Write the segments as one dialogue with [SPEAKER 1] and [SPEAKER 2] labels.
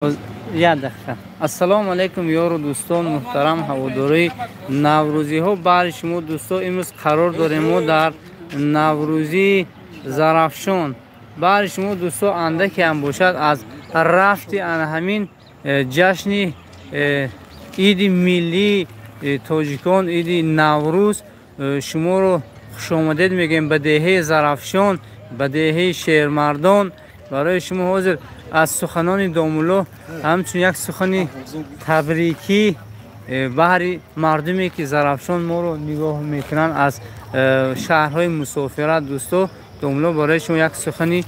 [SPEAKER 1] Як дақиқа. Ассалому алайкум ёру дӯстон муҳтарам, ҳаводорои наврӯзиҳо. Баҳри шумо дӯсто имрӯз қарор дорем мо дар Наврӯзии Зарафшон. Баҳри шумо дӯсто андаке ҳам бошад аз рафти ана ҳамин ҷашни иди миллии тоҷикон, иди Наврӯз, шуморо хушомадед мегӯем ба деҳаи Зарафшон, ба деҳаи Шермардон. Барои шумо ҳозир аз суханони домулло ҳамчун як сухани табрикӣ баҳри мардуме ки Зарафшон моро нигоҳ мекунанд аз шаҳрҳои мусофират, дӯсто, домулло барои шумо як сухани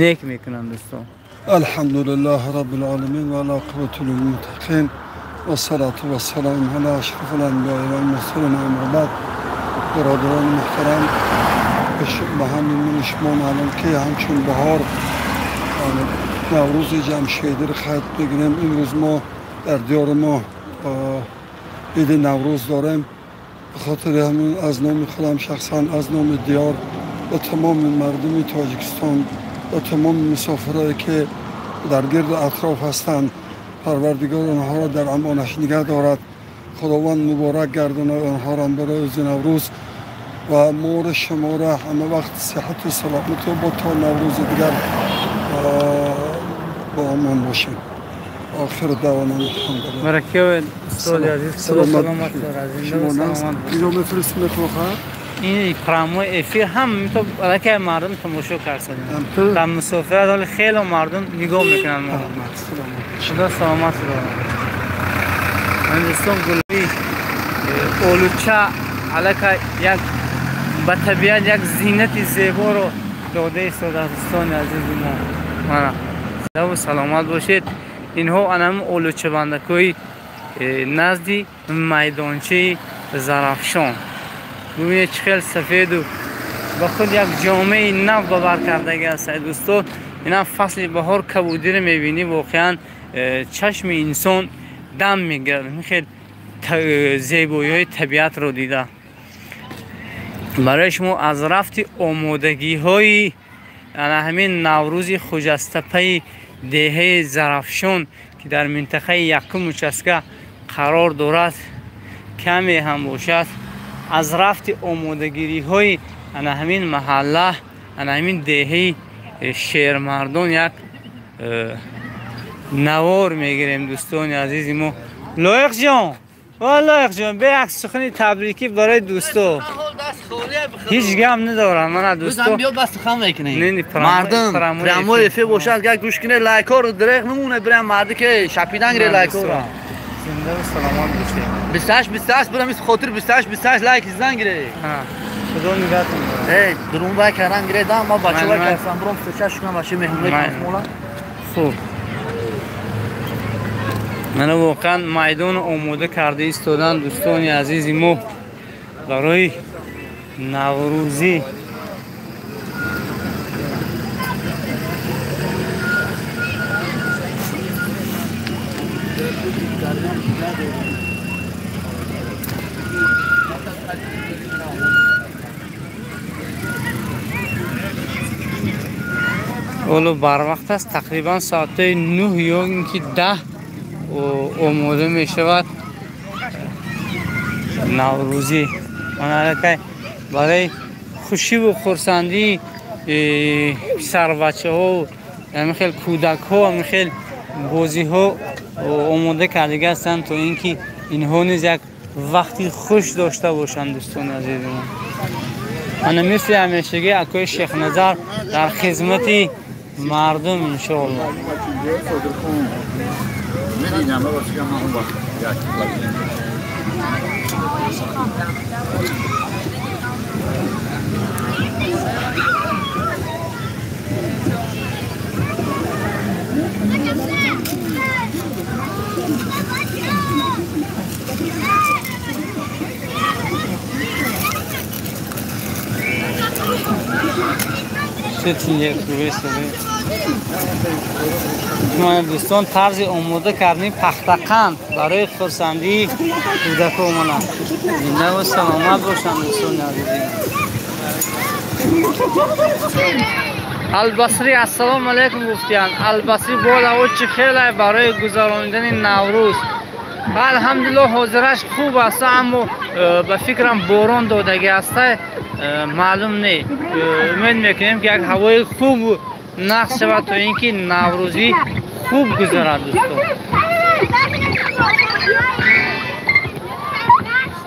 [SPEAKER 1] нек мекунанд, дӯсто.
[SPEAKER 2] Алҳамдулиллаҳи роббил оламин ва алоқибату лилмуттақин вассалоту вассалому ала ашрафил анбиёи вал мурсалин, аммо баъд. Бародарони муҳтарам, ба ҳамин шумо маълум ки ҳамчун баҳор Наврӯзи Ҷамшедиро қайд мегирем. Имрӯз мо дар диёри мо иди Наврӯз дорем. Ба хотири ҳамин аз номи худам шахсан, аз номи диёр ва тамоми мардуми Тоҷикистон ва тамоми мусофирое ки дар гирду атроф ҳастанд, Парвардигор онҳоро дар амонаш нигаҳ дорад. Худованд муборак гардонад онҳоро барои рӯзи Наврӯз ва моро шуморо ҳама вақт сиҳату саломату бо то Наврӯзи дигар бо амон бошем. Охир давона алҳамдулиллаҳ.
[SPEAKER 1] Баракиёвед, устоди азиз, худо саломат дорад.
[SPEAKER 2] Инро мефиристем мехоҳад?
[SPEAKER 1] Ин прямой эфир ҳам то аллакай мардум тамошо карданд. Дар мусофират ҳоли хеле мардум нигоҳ мекунанд моро. Худо саломат дорад. Дӯстон, гулоби олуча аллакай як ба табиат як зинати зеборо дода истодааст, дӯстони азизи мо. Мана, зинда саломат бошед. Инҳо анам олучабандакҳои назди майдончаи Зарафшон. Бубинед чӣ хел сафеду ба худ як ҷомеи нав ба бар кардаги аст, дӯсто. Инам фасли баҳор кабудиро мебинӣ, воқеан чашми инсон дам мегирад ин хел зебоиҳои табиатро дида. Барои шумо аз рафти омодагиҳои ана ҳамин Наврӯзи хуҷастапаи деҳаи Зарафшон, ки дар минтақаи якум участка қарор дорад, каме ҳам бошад аз рафти омодагириҳои ана ҳамин маҳалла, ана ҳамин деҳаи Шермардон як навор мегирем, дӯстони азизи мо. Лоиқҷон, ва Лоиқҷон, бе як сухани табрикӣ барои дӯсто. Ҳеҷ гап надорам мана дӯсто.
[SPEAKER 3] Биё бас сухан мекунем. Мардум прямой эфир бошад, агар гӯш кунед, лайкҳоро дреғ намонед, бирам марди ки шапидан гире лайкҳоро.
[SPEAKER 1] Зинда ва саломат бошед.
[SPEAKER 3] 28 28 бирам ис хотир 28 28 лайк зан гире.
[SPEAKER 1] Худо нигаҳтон дорад.
[SPEAKER 3] Эй, дурун вай кардан гире, дам ма бача вай кардам, бирам сечаш кунам бача меҳмон кунам.
[SPEAKER 1] Хуб. Мана воқеан майдонро омода карда истоданд, дӯстони азизи мо, барои Наврӯзӣ. Ҳоло барвақт аст, тақрибан соатҳои 9 ё ин ки 10 омода мешавад Наврӯзӣ. Мана аллакай барои хушиву хурсандии писарбачаҳо, ҳамин хел кӯдакҳо, ҳамин хел бозиҳо омода кардага ҳастанд, то ин ки инҳо низ як вақти хуш дошта бошанд, дӯстони азизи мо. Мана мисли ҳамешагӣ акои Шехназар дар хизмати мардум, иншоаллоҳ. Дӯстон, тарзи омода кардани пахтақанд барои хурсандии кӯдакҳо. Мана, зинда ва саломат бошанд, дӯстони азизи. Албасри ассалому алайкум гуфтиянд. Албасри бола чӣ хеле барои гузаронидани Наврӯз. Алҳамдулиллоҳ ҳозираш хуб аст, аммо ба фикрам борон додагӣ аст, маълум не. Умед мекунем ки як ҳавои хуб нақш шавад то ин ки Наврӯзӣ хуб гузарад дӯстон.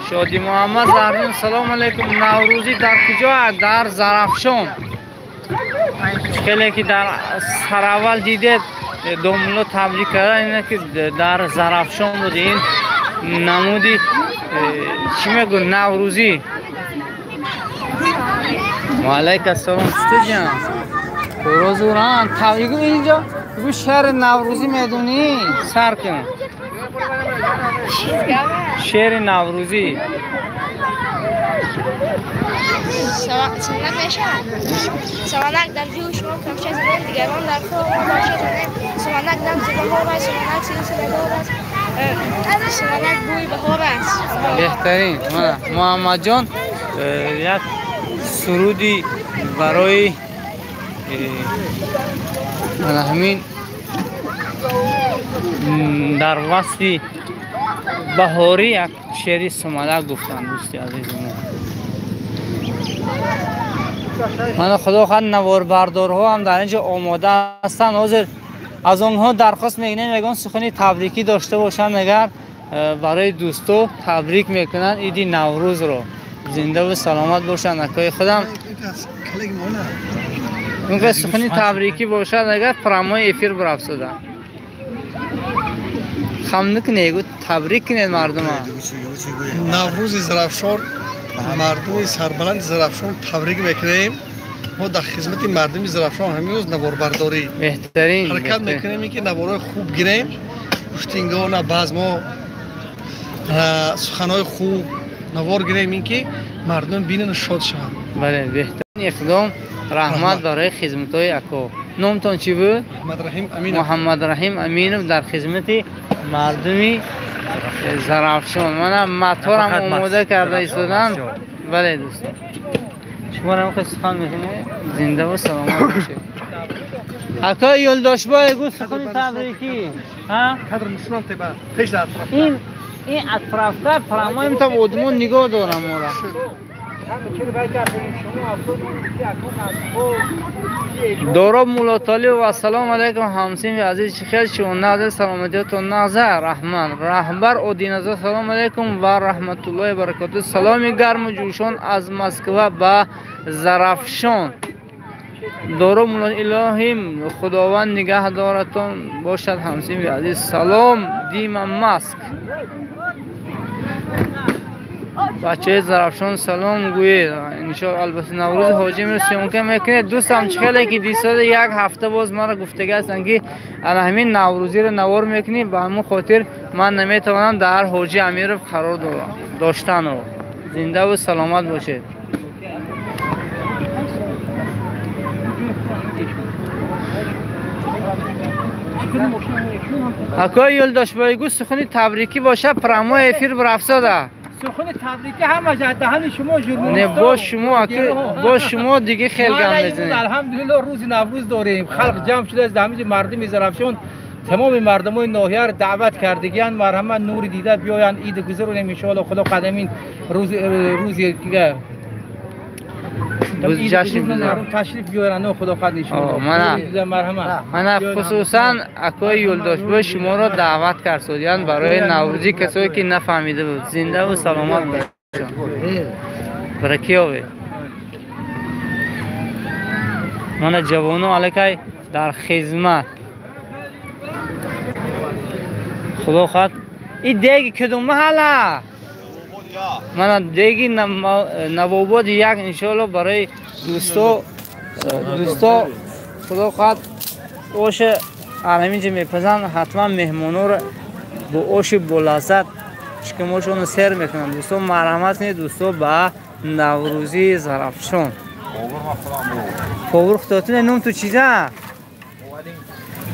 [SPEAKER 1] Шоди Муҳаммад Заррин салом алайкум. Наврӯзӣ дар куҷо? Дар Зарафшон. Хеле ки дар сараввал дидед домулло табрик кардан, ине ки дар Зарафшон буд ин намуди чӣ мегӯ Наврӯзӣ. Ва алайкум ассалом чутуҷон. Розуран табрик инҷо гӯ шеъри Наврӯзӣ медонӣ? Сар кун. Шеъри Наврӯзӣ.
[SPEAKER 4] Сомонак мешавад. Сомонак дар ҷӯш мо камча занем, дигарон дар хоб мо камча занем. Сомонак набзи баҳор аст, сомонак силсиладор аст, сомонак бӯи баҳор аст.
[SPEAKER 1] Беҳтарин. Муҳаммадҷон як суруди барои ҳамин дар васфи баҳорӣ як шеъри сомонак гуфтанд дӯсти азизи мо. Мана худо хоҳад наворбардорҳо ҳам дар инҷо омода ҳастанд. Ҳозир аз онҳо дархост мекунем ягон сухани табрикӣ дошта бошанд, агар барои дӯсто табрик мекунанд иди Наврӯзро. Зинда ва саломат бошанд акои худам. Унга сухани табрикӣ бошад, агар прямой эфир бирафсуда. Хам накунед, табрик кунед мардума.
[SPEAKER 2] Наврӯзи Зарафшон, мардуми сарбаланди Зарафшон табрик мекунем. Мо дар хизмати мардуми Зарафшон ҳамин рӯз наворбардорӣ
[SPEAKER 1] беҳтарин
[SPEAKER 2] ҳаракат мекунем ки наворҳои хуб гирем. Гуфтингона баъз мо суханҳои хуб навор гирем, ин ки мардум бинанд шод шаванд.
[SPEAKER 1] Бале, беҳтарин иқдом. Раҳмат барои хизматҳои ако. Номтон чӣ буд? Муҳаммадраҳим Аминов дар хизмати мардуми Зарафшон. Мана маторам омода карда истодам. Бале дӯстон, шумо ҳам сухан мекунед? Зинда ва саломат бошед. Акои Юлдошбой гӯ сухани табрикӣ. Ин атрафта прамоим та одамон нигоҳ дорам ора. Дороб Муллотолиев ассалому алайкум ҳамсинфи азиз, чӣ хел шумо? Назар саломатиятон назар. Раҳман раҳбар Одиназар салому алайкум ва раҳматуллоҳи баракоту. Саломи гарму ҷӯшон аз Москва ба Зарафшон. Дороб Мулло илоҳим Худованд нигаҳ доратон бошад ҳамсинфи азиз. Салом Дима Маск. Бачаи Зарафшон салом гӯед. Иншоалло албатта Наврӯзи ҳоҷӣ имрӯз съёмка мекунед. Дӯстам чӣ хеле ки дисода як ҳафта боз маро гуфтага ҳастанд ки ана ҳамин Наврӯзиро навор мекунӣ, ба ҳамон хотир ман наметавонам дар Ҳоҷи Амиров қарор доштанро. Зиндаву саломат бошед. Акои Юлдошбойгӯ сухани табрикӣ бошад, прямой эфир бирафсода.
[SPEAKER 5] Сухани табрикӣ ҳамаш аз даҳани шумо журналистон.
[SPEAKER 1] Не, бо шумо бо шумо дига хел гап мезанед.
[SPEAKER 5] Алҳамдулиллоҳ рӯзи Наврӯз дорем, халқ ҷамъ шудааст, дар ҳаминҷо мардуми Зарафшон тамоми мардумои ноҳияро даъват кардагиянд. Марҳамат нури дида биёянд, ид гузаронем иншоалло. Худо қадамин рӯзи дига ташриф биёранд, худо қад иншоалло.
[SPEAKER 1] Мана хусусан акои Юлдошбой шуморо даъват кард содиянд барои Наврӯзӣ, касое ки нафаҳмида буд. Зиндаву саломат бошед. Баракиёве. Мана ҷавоно аллакай дар хизмат. Худо хоҳад и деги кудум маҳалла? Мана деги Навобод як иншоалло барои дӯсто худо хоҳад оша ҳаминҷо мепазанд, ҳатман меҳмонҳоро бо оши болаззат шикамошонро сер мекунанд. Дӯсто марҳамат кунед дӯсто ба Наврӯзии Зарафшон. Повур худотуне ном ту чиза?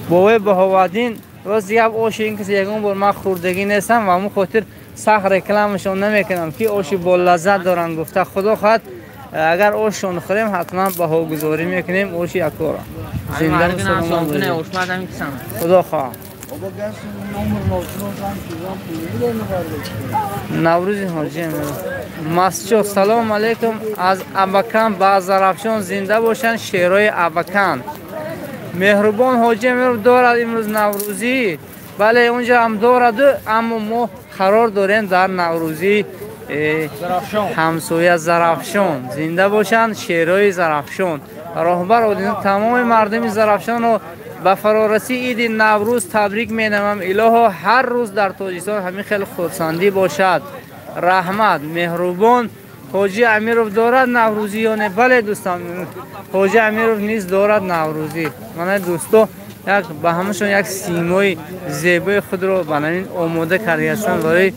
[SPEAKER 1] Бобои Баҳоваддин. Рост гап оши ин каси ягон бор ман хӯрдагӣ нестам ва ҳамон хотир сахт рекламашон намекунам ки оши болаззат доранд гуфта. Худо хоҳад Агар ошшон хӯрем, ҳатман баҳогузорӣ мекунем оши якора. Зинда саломат бошед. Худо хоҳад. Наврӯзи ҳоҷӣ Масчо, салом алейкум аз Абакан ба Зарафшон, зинда бошанд шерои Абакан. Меҳрубон ҳоҷӣ Амиров дорад имрӯз наврӯзӣ. Бале, унҷа ҳам дорад, аммо мо қарор дорем дар наврӯзӣ ҳамсоя Зарафшон. Зинда бошанд шерои Зарафшон. Роҳбар тамоми мардуми Зарафшонро ба фарорасии иди Наврӯз табрик менамам. Илоҳо ҳар рӯз дар Тоҷикистон ҳамин хел хурсандӣ бошад. Раҳмат. Меҳрубон ҳоҷӣ Амиров дорад наврӯзӣ ё не? Бале дӯстон, ҳоҷӣ Амиров низ дорад наврӯзӣ. Мана дӯсто, як ба ҳамашон як симои зебои худро ба ҳамин омода кардаастанд барои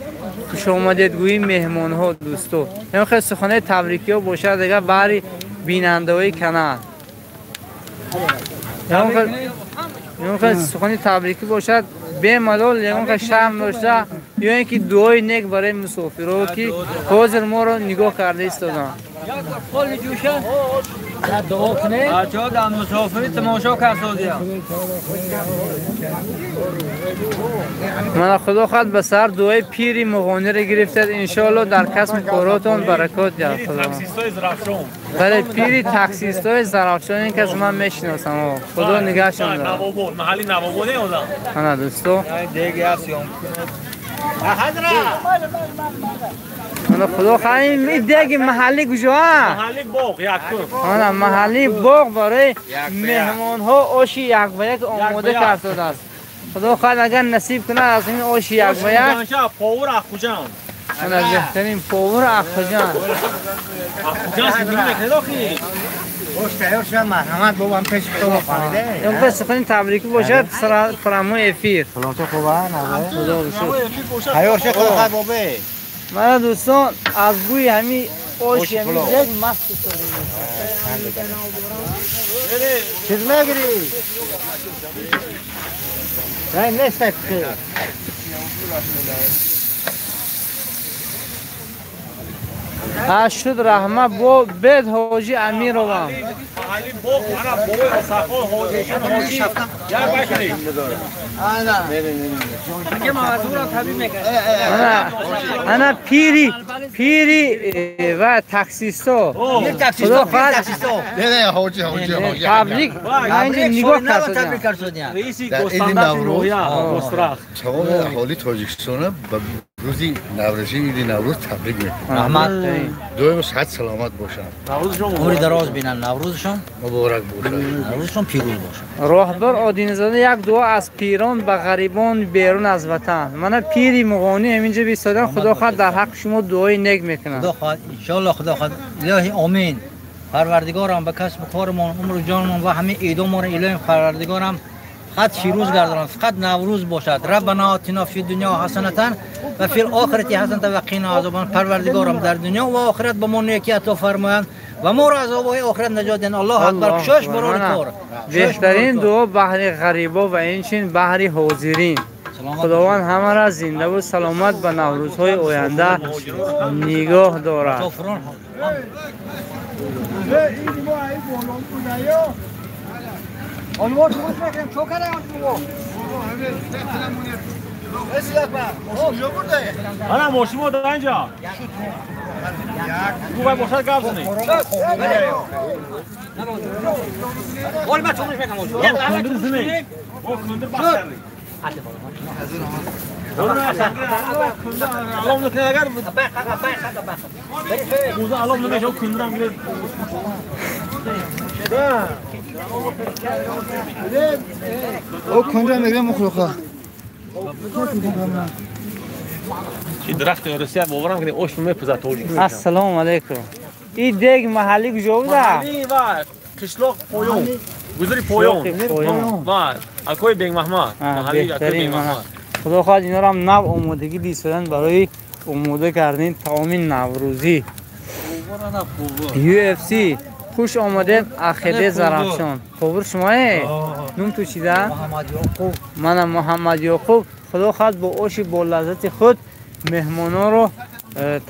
[SPEAKER 1] хушомадедгӯии меҳмонҳо. Дӯсто, ин хел суханои табрикиҳо бошад дигар баҳри бинандаҳои канал. Ягон сухани табрикӣ бошад, бемалол, ягон шарм дошта, ё ин ки дуои нек барои мусофиро ки ҳозир моро нигоҳ карда истоданд. Мана худо хоҳад ба сар дуои пири муғониро гирифтад. Иншоалло дар касби коротон баракот диҳад худо. Бале, пири таксистои Зарафшон, ин кас ман мешиносам. Худо нигаҳшон дорад. Ана дӯсто, ана худо хоҳад ин деги маҳаллӣ куҷо?
[SPEAKER 6] Маҳалли боғ якум.
[SPEAKER 1] Ана маҳалли боғ барои меҳмонҳо оши як ба як омода кардааст. Худо хоҳад агар насиб кунад аз ин оши як ба як.
[SPEAKER 6] Повар Ахуҷан.
[SPEAKER 1] Ана беҳтарин повар Ахуҷан.
[SPEAKER 6] Ахуҷан сиддиқӣ мекунад охи.
[SPEAKER 7] Ош тайёр шуд, марҳамат бобам пеш худо фаҳмида.
[SPEAKER 1] Ин қисм сухани табрикӣ бошад прямой эфир.
[SPEAKER 7] Саломат хуб,
[SPEAKER 1] худо шукр.
[SPEAKER 7] Тайёр шуд худо хоҳад бобе.
[SPEAKER 1] Мана дӯстон, аз бӯи ҳамин ош ҳамин як маст шудем.
[SPEAKER 7] Чиз мегирӣ? Не, нест.
[SPEAKER 1] Ашуд раҳмат бо бед ҳоҷӣ Амировам. Ана пири пири ва таксисто. Худо хоҳад табрик нигоҳ кард.
[SPEAKER 8] Иди Наврӯз тамоми аҳолии Тоҷикистонро ба рӯзи Наврӯзӣ, иди Наврӯз табрик мекунам.
[SPEAKER 7] Раҳмат.
[SPEAKER 8] Доимо саҳат саломат бошанд.
[SPEAKER 7] Умри дароз бинанд, Наврӯзшон
[SPEAKER 8] муборак бошад.
[SPEAKER 7] Наврӯзшон пирӯз бошад.
[SPEAKER 1] Роҳбар Одинзода як дуо аз пирон ба ғарибон берун аз ватан. Мана пири муғонӣ ҳаминҷо бистодан, худо хоҳад дар ҳаққи шумо дуои нек мекунад.
[SPEAKER 7] Худо хоҳад, иншоаллоҳ, худо хоҳад. Илоҳи омин. Парвардигорам ба касбу кормон, умру ҷонмон ва ҳамаи идомонро илоҳи Парвардигорам фақат фирӯз гардонад, фақат Наврӯз бошад. Раббана атина фи дунё ҳасанатан ва фил охирати ҳасанатан ва қина азобан. Парвардигорам дар дунё ва охират ба мо некӣ ато фармоянд ва моро аз азобҳои охират наҷот диҳанд. Аллоҳу акбар. Шош барори кор.
[SPEAKER 1] Беҳтарин дуо баҳри ғарибо ва инчунин баҳри ҳозирин. Худованд ҳамаро зиндаву саломат ба наврӯзҳои оянда нигоҳ дорад.
[SPEAKER 6] Ана мошин мо дар инҷа. Гувай бошад гап занед.
[SPEAKER 1] Ассалому алайкум. И дег маҳаллӣ куҷо буда?
[SPEAKER 6] Маҳаллӣ ва қишлоқ Поён. Гузари Поён. Ва акои Бегмаҳмад. Маҳалли акои Бегмаҳмад.
[SPEAKER 1] Худо хоҳад инҳоро ҳам нав омодагӣ дисоданд барои омода кардани таоми наврӯзӣ. UFC хуш омадед Ахеде Зарафшон. Хубур шумое? Нум ту чида? Мана Муҳаммад Ёқуб. Худо хоҳад бо оши бо лаззати худ меҳмононро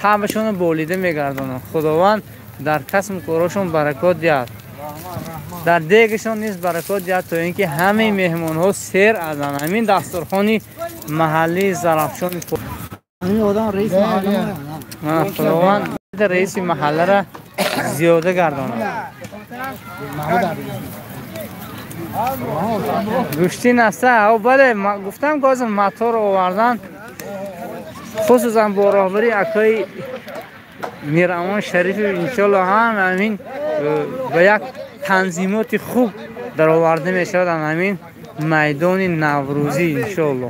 [SPEAKER 1] таъмашонро болида мегардонад. Худованд дар касбу корашон баракот диҳад, дар дегашон низ баракот диҳад, то ин ки ҳамаи меҳмонҳо сер аз ҳамин дастурхони маҳаллии Зарафшон. Худованд раиси маҳалларо зиёда гардонад. Гӯштин аста? Бале, гуфтам ки ҳозир маторо овардан, хусусан бо роҳбарии акои Мирамон Шарифи, иншоалло ҳам ҳамин ба як танзимоти хуб дароварда мешавад ҳамин майдони наврӯзӣ иншоалло.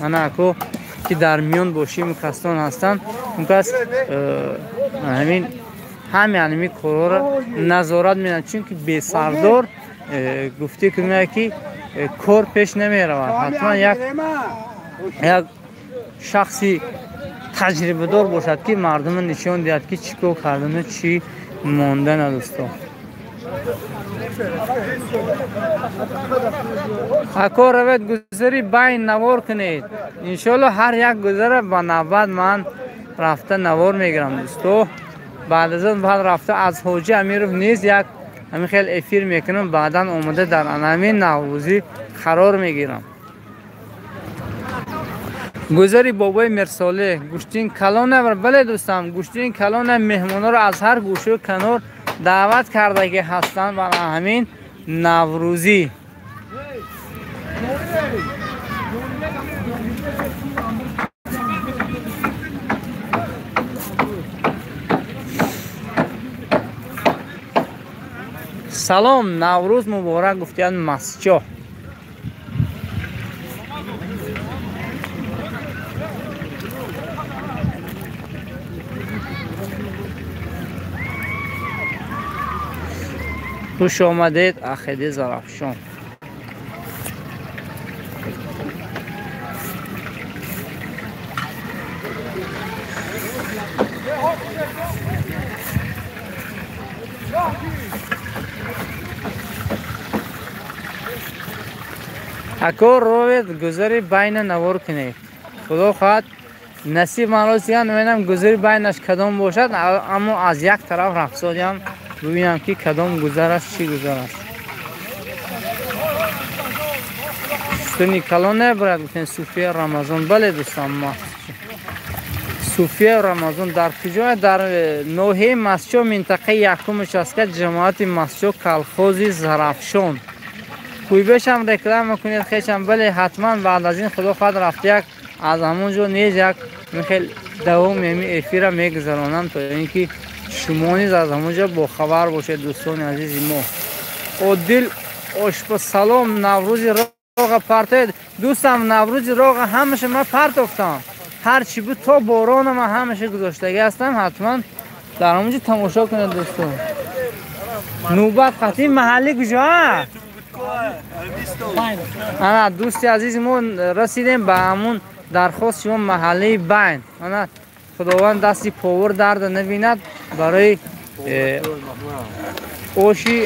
[SPEAKER 1] Ана ако ки дар миён бошим касон ҳастанд, он кас ҳамин ҳами ҳамин корҳоро назорат менад, чунки бесардор гуфте ки меояд ки кор пеш намеравад. Ҳатман як шахси таҷрибадор бошад ки мардумро нишон диҳад ки чӣ кор кардану чӣ мондана. Дӯсто, ако равед гузари байн навор кунед иншоалло. Ҳар як гузара ба навбат ман рафта навор мегирам дӯсто. Баъд аз он баъд рафта аз Ҳоҷи Амиров низ як ҳамин хел эфир мекунам, баъдан омода дар ҳамин наврӯзӣ қарор мегирам. Гузари бобои Мирсолеҳ гӯштин калона. Бале дӯстам, гӯштин калона меҳмонҳоро аз ҳар гӯшаю канор даъват карда ки ҳастанд бар ҳамин наврӯзӣ. Салом, Наврӯз муборак гуфтиянд Масчоҳ. Хуш омадед Ахиди Зарафшон. Ако ровед гузари байна навор кунед. Худо хоҳад насиб манросиян мебинам гузари байнаш кадом бошад, аммо аз як тараф рафсодиам бибинам ки кадом гузар аст, чӣ гузар аст. Суни калон набарад гуфтем Суфия Рамазон. Бале дӯстам, Суфия Рамазон дар куҷо? Дар ноҳияи Масчо, минтақаи якум участка, ҷамоати Масчо, колхози Зарафшон. Куйбешам реклама кунед хечам. Бале, ҳатман баъд аз ин худо хоҳад рафта як аз ҳамон ҷо низ як хел давоми ҳамин эфира мегузаронам, то ин ки шумо низ аз ҳамон ҷо бохабар бошед дӯстони азизи мо. Одил ошпа салом, наврӯзи роға партоед. Дӯстам, наврӯзи роға ҳамаша ман партофтам, ҳар чӣ буд то борона ман ҳамаша гузоштагӣ ҳастам, ҳатман дар ҳамон ҷо тамошо кунед дӯстон. Нӯбат қатъи маҳаллӣ куҷо? Ана дӯсти азизи мо расидем ба ҳамун дархост шумо маҳаллаи байн. Ана худованд дасти повар дарда набинад барои оши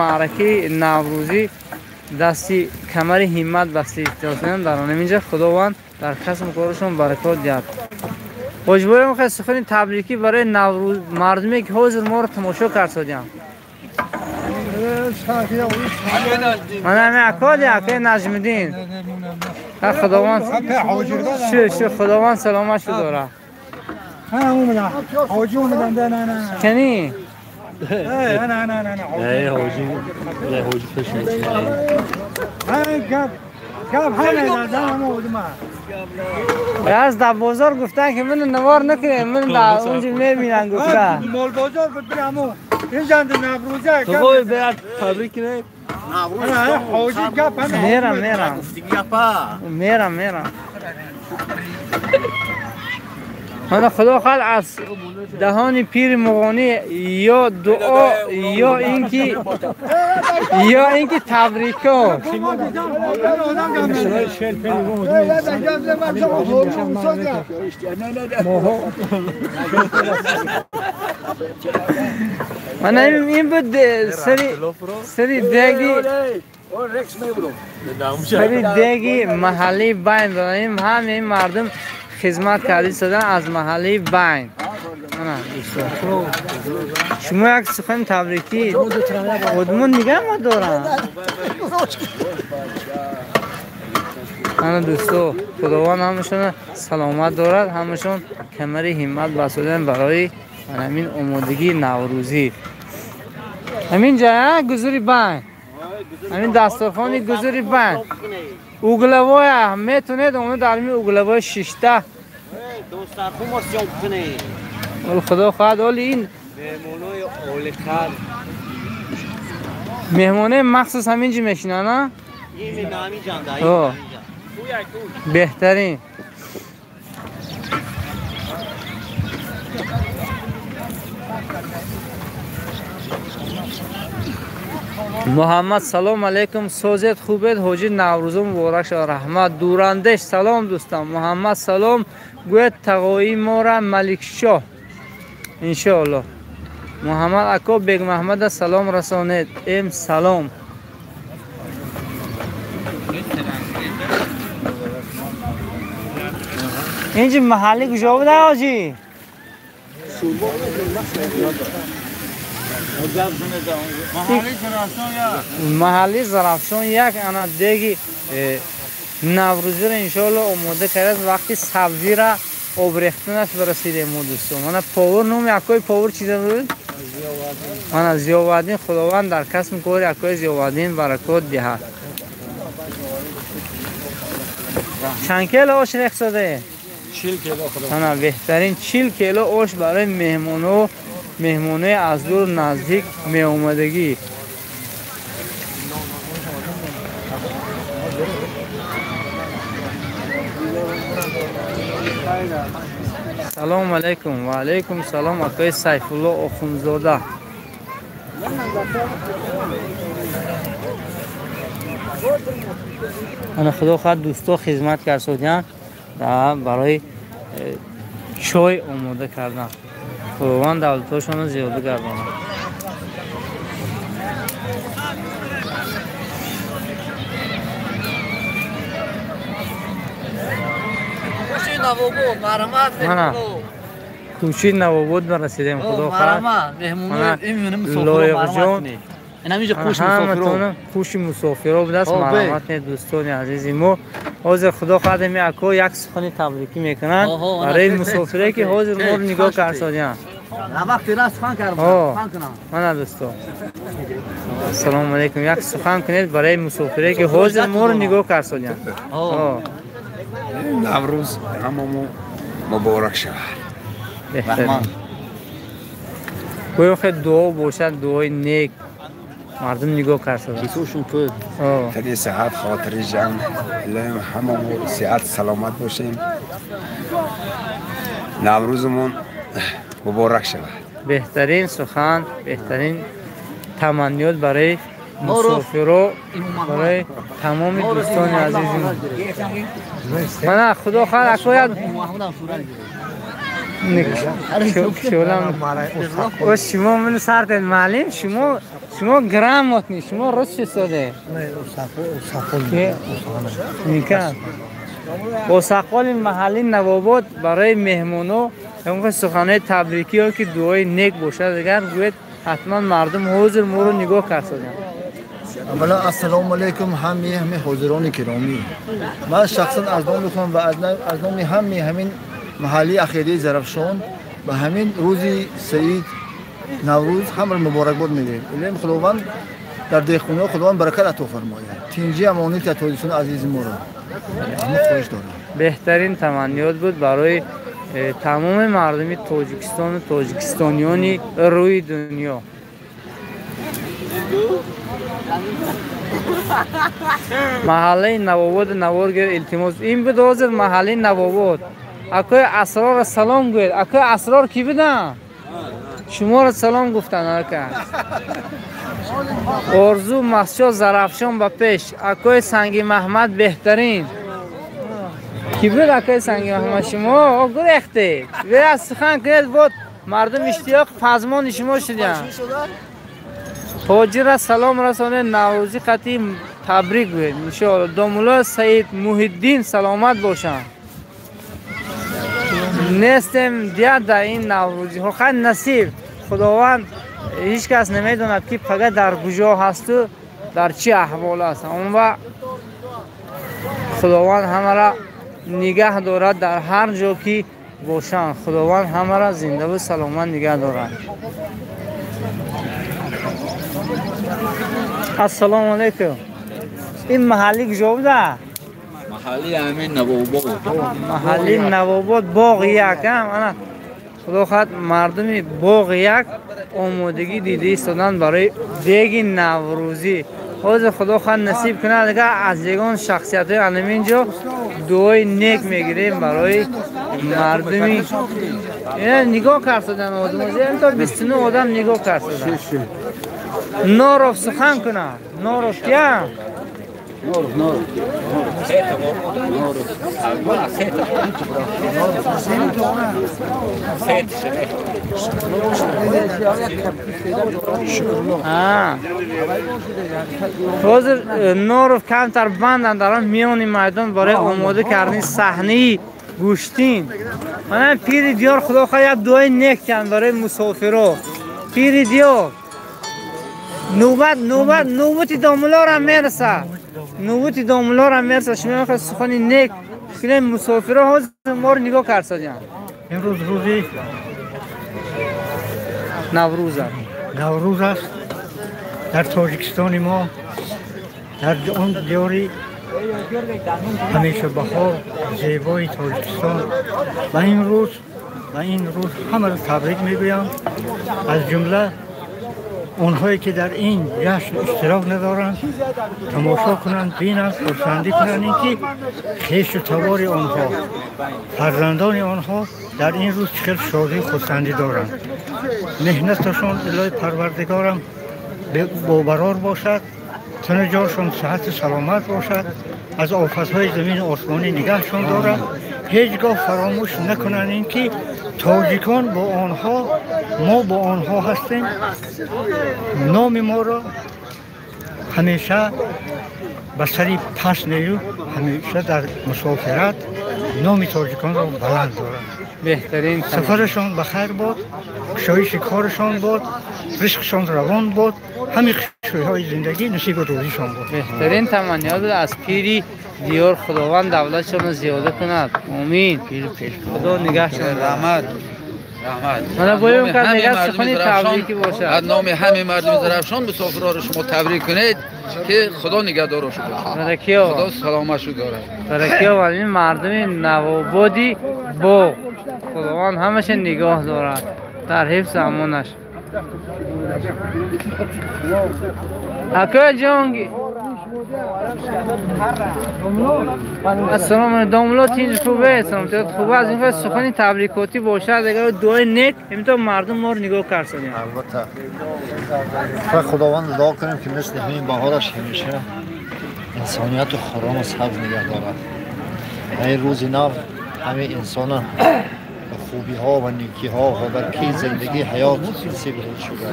[SPEAKER 1] маъракаи наврӯзӣ дасти камари ҳиммат басти дар ҳаминҷа худованд дар касбу корашон баракот диҳад. Ҳоҷибоям хел сухани табрикӣ барои наврӯз мардуме ки ҳозир моро тамошо кард содиям. Ман ҳамин акоди акои Наҷмиддин. Худованд шу худованд саломатшу дорад. Кани? Аз дар бозор гуфтан ки ман навор накунем, ман дар онҷо мебинан гуфта.
[SPEAKER 2] Мол бозор буд бирамо. Инҷанд Наврӯза.
[SPEAKER 6] Тугой берад табрик кунед.
[SPEAKER 2] Ҳоҷи гап ҳам
[SPEAKER 1] мерам мерам. Мерам мерам. Мана худо хоҳад аз даҳони пири муғонӣ ё дуо ё инки табрикот. Мана ин буд сари деги маҳаллии байн. Ҳамаи мардум хизмат карда истодан аз маҳаллаи байн. Шумо як сухани табрикӣ одамон нигаҳ ма доранд. Ана дӯсто, Худованд ҳамашон саломат дорад, ҳамашон камари ҳиммат басодан барои ҳамин омодагии наврӯзӣ. Ҳамин ҷая гузури банк, ҳамин дастархони гузури банк угловоя метонед омада дар ҳамин угловоя шишта. Худо хоҳад оли ин меҳмонои махсус ҳамин ҷи мешинанд, а? Беҳтарин. Муҳаммад салом алейкум, созед хубед, ҳоҷи Наврӯзо муборак шавад, раҳмат. Дурандеш салом дӯстам. Муҳаммад салом, гӯяд тағои мора Маликшоҳ иншоаллоҳ. Муҳаммад ако Бегмаҳмада салом расонед. Эм салом. Инҷи маҳалли куҷо буда ҳоҷӣ? Маҳалли Зарафшон як ана деги наврӯзиро иншоалло омода кардааст. Вақти сабзира обрехтанаш расидем мо дӯстон. Мана повар, номи акои повар чиза буд? Мана Зиёваддин. Худованд дар касбу кори акои Зиёваддин баракот диҳад. Чанд кило ош рехтаде?
[SPEAKER 6] 40 кило.
[SPEAKER 1] Мана беҳтарин 40 кило ош барои меҳмоно, меҳмонои аз дур наздик меомадагӣ. Салом алейкум. Ва алейкум салом акои Сайфулло Охунзода. Ана худо хоҳад дӯсто хизмат карсодиан барои чой омода кардан. Худованд давлатҳошонро зиёда гардонад. Кӯчаи Навобод ма расидем. Худо хоҳад Лоиқҷон хуши мусофиро будааст. Марҳамат дӯстони азизи мо. Ҳозир худо хоҳад ами ако як сухани табрикӣ мекунанд барои мусофире ки ҳозир моро нигоҳ карсодианд. Мана дӯсто, ассалому алайкум. Як сухан кунед барои мусофире ки ҳозир моро нигоҳ карсодианд.
[SPEAKER 9] Наврӯз ҳамамо муборак шавад.
[SPEAKER 1] Беҳтарин. Гӯё хел дуо бошад, дуои нек мардум нигоҳ карсоданд.
[SPEAKER 9] Тани сиҳат, хотири ҷамъ, илоҳим ҳамамо сиҳат саломат бошем. Наврӯзмон муборак шавад.
[SPEAKER 1] Беҳтарин сухан, беҳтарин таманниёт барои мусофиро, барои тамоми дӯстони азизи мо. Мана худо хоҳад акояд шумо мину сартед маълим, шумо грамотни, шумо рост чистоде? Бо сақоли маҳалли Навобод барои меҳмоно суханои табрикӣ ё ки дуои нек бошад, агар гӯед ҳатман мардум ҳозир моро нигоҳ карсоданд.
[SPEAKER 10] Аввала ассалому алайкум ҳамаи ҳозирони киромӣ. Ман шахсан аз номи худам ва аз номи ҳамаи ҳамин маҳалли ахирии Зарафшон ба ҳамин рӯзи саид Наврӯз ҳамаро муборакбод мегӯем. Илоҳим Худованд дар деҳқониҳо Худованд баракат ато фармояд. Тинҷӣ амонати Тоҷикистони азизи моро ҳама хоҳиш дорам.
[SPEAKER 1] Беҳтарин таманниёт буд барои тамоми мардуми Тоҷикистону тоҷикистониёни рӯи дунё. Маҳаллаи Навобод наворгир илтимос. Ин буд ҳозир маҳаллаи Навобод. Акои Асрорро салом гӯед. Акои Асрор кӣ буданд? Шуморо салом гуфтанд ака. Орзу Масчо Зарафшон ба пеш. Акои Санги Маҳмад беҳтарин. Кӣ буд акои Санги Маҳмад? Шумо гурехтед. Бираз сухан кунед, буд мардум иштиёқ пазмони шумо шуданд. Тоҷира салом расонед, наврӯзӣ қатъи табрик гӯед. Иншоалло. Домулло Саид Муҳиддин саломат бошанд. Нестем дият дар ин наврӯзиҳо. Хай насиб, Худованд ҳеҷ кас намедонад ки пага дар куҷо ҳасту дар чӣ аҳвол аст. Он ва Худованд ҳамаро нигаҳ дорад дар ҳар ҷо ки бошанд. Худованд ҳамаро зиндаву саломат нигаҳ дорад. Ассалому алайкум. Ин маҳалли куҷо буда?
[SPEAKER 11] Маҳалли ҳамин Навобод.
[SPEAKER 1] Маҳалли Навобод, боғ як. Ана Худо хоҳад мардуми боғ як омодагӣ дида истоданд барои деги наврӯзӣ. Ҳозир Худо хоҳад насиб кунад, агар аз ягон шахсиятҳои ҳамин ҷо дуои нек мегирем барои мардуми. Нигоҳ кард шудан одам, то 29 одам нигоҳ кард шудан. Норов сухан кунад. Норов кия?
[SPEAKER 11] Норов, Норов.
[SPEAKER 1] Ҳозир Норов камтар банданд дар миёни майдон барои омода кардани саҳнаи гӯштин. Мана пири диёр Худо хоҳад як дуои нек кунад барои мусофиро. Пири диёр нӯбат нӯбат нӯбати домуллорам мерасад. Нӯбати домуллорам мерасад. Шумо мехоҳед сухани нек кунед, мусофиро ҳозир моро нигоҳ кард содиям.
[SPEAKER 12] Имрӯз рӯзи
[SPEAKER 1] Наврӯз аст.
[SPEAKER 12] Наврӯз аст дар Тоҷикистони мо, дар он диёри ҳамеша баҳор зебои Тоҷикистон. Ба ин рӯз, ба ин рӯз ҳамаро табрик мегӯям, аз ҷумла онҳое ки дар ин ҷашн иштирок надоранд, тамошо кунанд, бинанд, хурсандӣ кунанд, ин ки хешу табори онҳо, фарзандони онҳо дар ин рӯз чӣ хел шодию хурсандӣ доранд. Меҳнаташон илоҳи Парвардигорам бобарор бошад, тану ҷоншон сиҳату саломат бошад, аз офатҳои замину осмонӣ нигаҳшон дорад. Ҳеҷ гоҳ фаромӯш накунанд ин ки тоҷикон бо онҳо, мо бо онҳо ҳастем. Номи моро ҳамеша ба сари паст нею, ҳамеша дар мусофират номи тоҷиконро баланд доранд.
[SPEAKER 1] Беҳтарин
[SPEAKER 12] сафарашон ба хайр бод, кушоиши корашон бод, ризқшон равон бод, ҳамин хушиҳои зиндагӣ насибу рӯзишон бод.
[SPEAKER 1] Беҳтарин таманниёт аз пири диёр. Худованд давлатшонро зиёда кунад. Омин. Худо нигаҳшон.
[SPEAKER 11] Раҳмат. Раҳмат.
[SPEAKER 1] Мана боем кас мегӯяд сухани табрикӣ бошад.
[SPEAKER 11] Аз номи ҳамаи мардуми Зарафшон мусофирҳоро шумо табрик кунед, ки Худо нигаҳдорашон бошад.
[SPEAKER 1] Баракиё.
[SPEAKER 11] Худо саломатшон дорад.
[SPEAKER 1] Баракиё ва ин мардуми Навободи боғ. Худованд ҳамаша нигоҳ дорад дар ҳифзи амонаш. Акои ҷонги ассалому алайкум. Домулло тинҷ хубе? Саломатият хуб аст? Ин сухани табрикотӣ бошад, агар дуои нек ҳаминтор мардум моро нигоҳ кард содиям.
[SPEAKER 10] Албатта Худованд дуо кунем ки мисли ҳамин баҳораш ҳамеша инсонияту хурраму сабз нигаҳ дорад. Ва ин рӯзи нав ҳамин инсона ба хубиҳо ва некиҳо ва баркии зиндагӣ ҳаёт насиб шуда.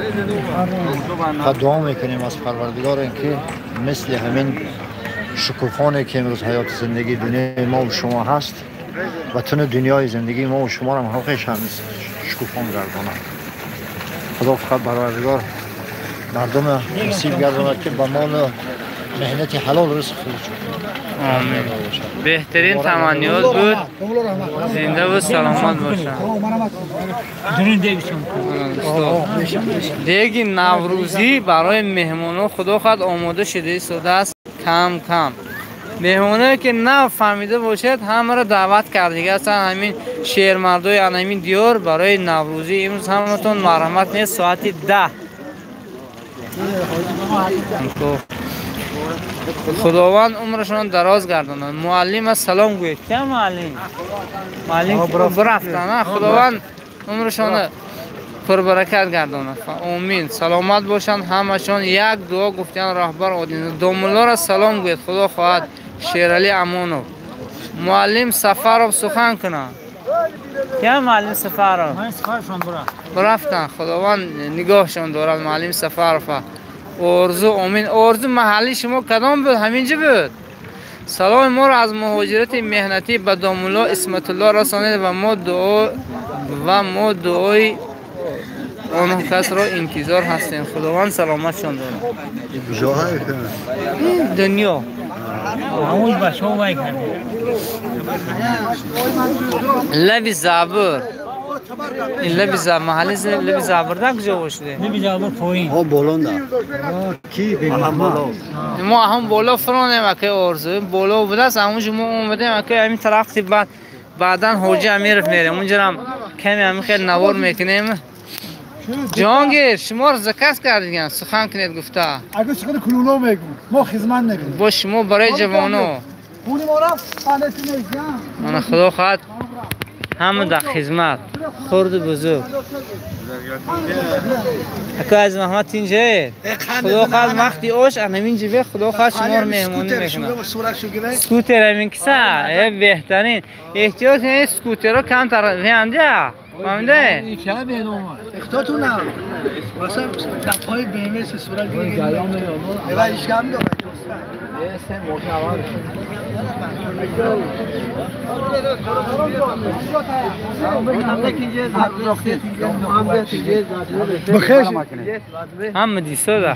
[SPEAKER 10] Фақат дуо мекунем аз Парвардигор ин ки мисли ҳамин шукуфоне ки имрӯз ҳаёти зиндагии дунёи мо ва шумо ҳаст, ватану дунёи зиндагии мо ва шуморо ҳам ҳаққаш ҳам шукуфон гардонад. Худо фақат Парвардигор мардума насиб гардонад ки ба молу меҳнати ҳалол ризқ худаш.
[SPEAKER 1] Омин. Беҳтарин таманниёт буд. Зиндаву саломат бошанд. Деги наврӯзӣ барои меҳмонҳо Худо хоҳад омода шуда истодааст. Кам кам меҳмоное ки нав фаҳмида бошад, ҳамаро даъват кардига ҳастанд ҳамин шермардои ҳамин диёр барои наврӯзӣ. Имрӯз ҳаматон марҳамат нест, соати 10. Худованд умрашон дароз гардонад. Муаллима салом гӯед. Кия муаллим? Муаллим рафтан. Худованд умрашон пурбаракат гардонад. Омин. Саломат бошанд ҳамашон. Як дуо гуфтан роҳбар один. Домуллоро салом гӯед. Худо хоҳад. Шерали Амонов. Муаллим Сафаров сухан кунад. Кия муаллим Сафаров? Рафтан. Худованд нигоҳшон дорад муаллим Сафарова. Орзу, омин. Орзу, маҳалли шумо кадом буд? Ҳаминҷо буд? Салом моро аз муҳоҷирати меҳнатӣ ба домулло Исматулло расонед ва мо дуои онҳо касро интизор ҳастем. Худованд саломатшон дорад. Дунё лаби забр, ин лаби забр, маҳалли лаби забрда куҷо бошиде?
[SPEAKER 12] Лаби забр поин.
[SPEAKER 8] Ҳо болонда.
[SPEAKER 12] Ки
[SPEAKER 1] мо ҳам боло фуронем, акай орзу боло будааст, ҳамонҷо мо омадем, акай ҳамин тараф баъд баъдан ҳоҷи Амиров мерем, онҷо ҳам каме ҳамин хел навор мекунем. Ҷонгир, шуморо заказ кардиган, сухан кунед гуфта.
[SPEAKER 13] Агар сухани кулуло мегӯ, мо хизмат мекунем.
[SPEAKER 1] Бо шумо барои ҷавоно.
[SPEAKER 13] Пули мо рафт, панети нест.
[SPEAKER 1] Мана худо хоҳад ҳама дар хизмат, хурду бузург. Ака аз Маҳмад инҷае. Худо хоҳад вақти ош ҳамин ҷибе, худо хоҳад шуморо меҳмонӣ мекунад. Скутер ҳамин киса, беҳтарин. Эҳтиёт кунед, скутерҳо камтар веандя. فهمیده؟
[SPEAKER 13] چه بهنام اختاتونم واسه دفعه بیمه صورت گرفت. ایش کم داره.
[SPEAKER 1] هم دیسا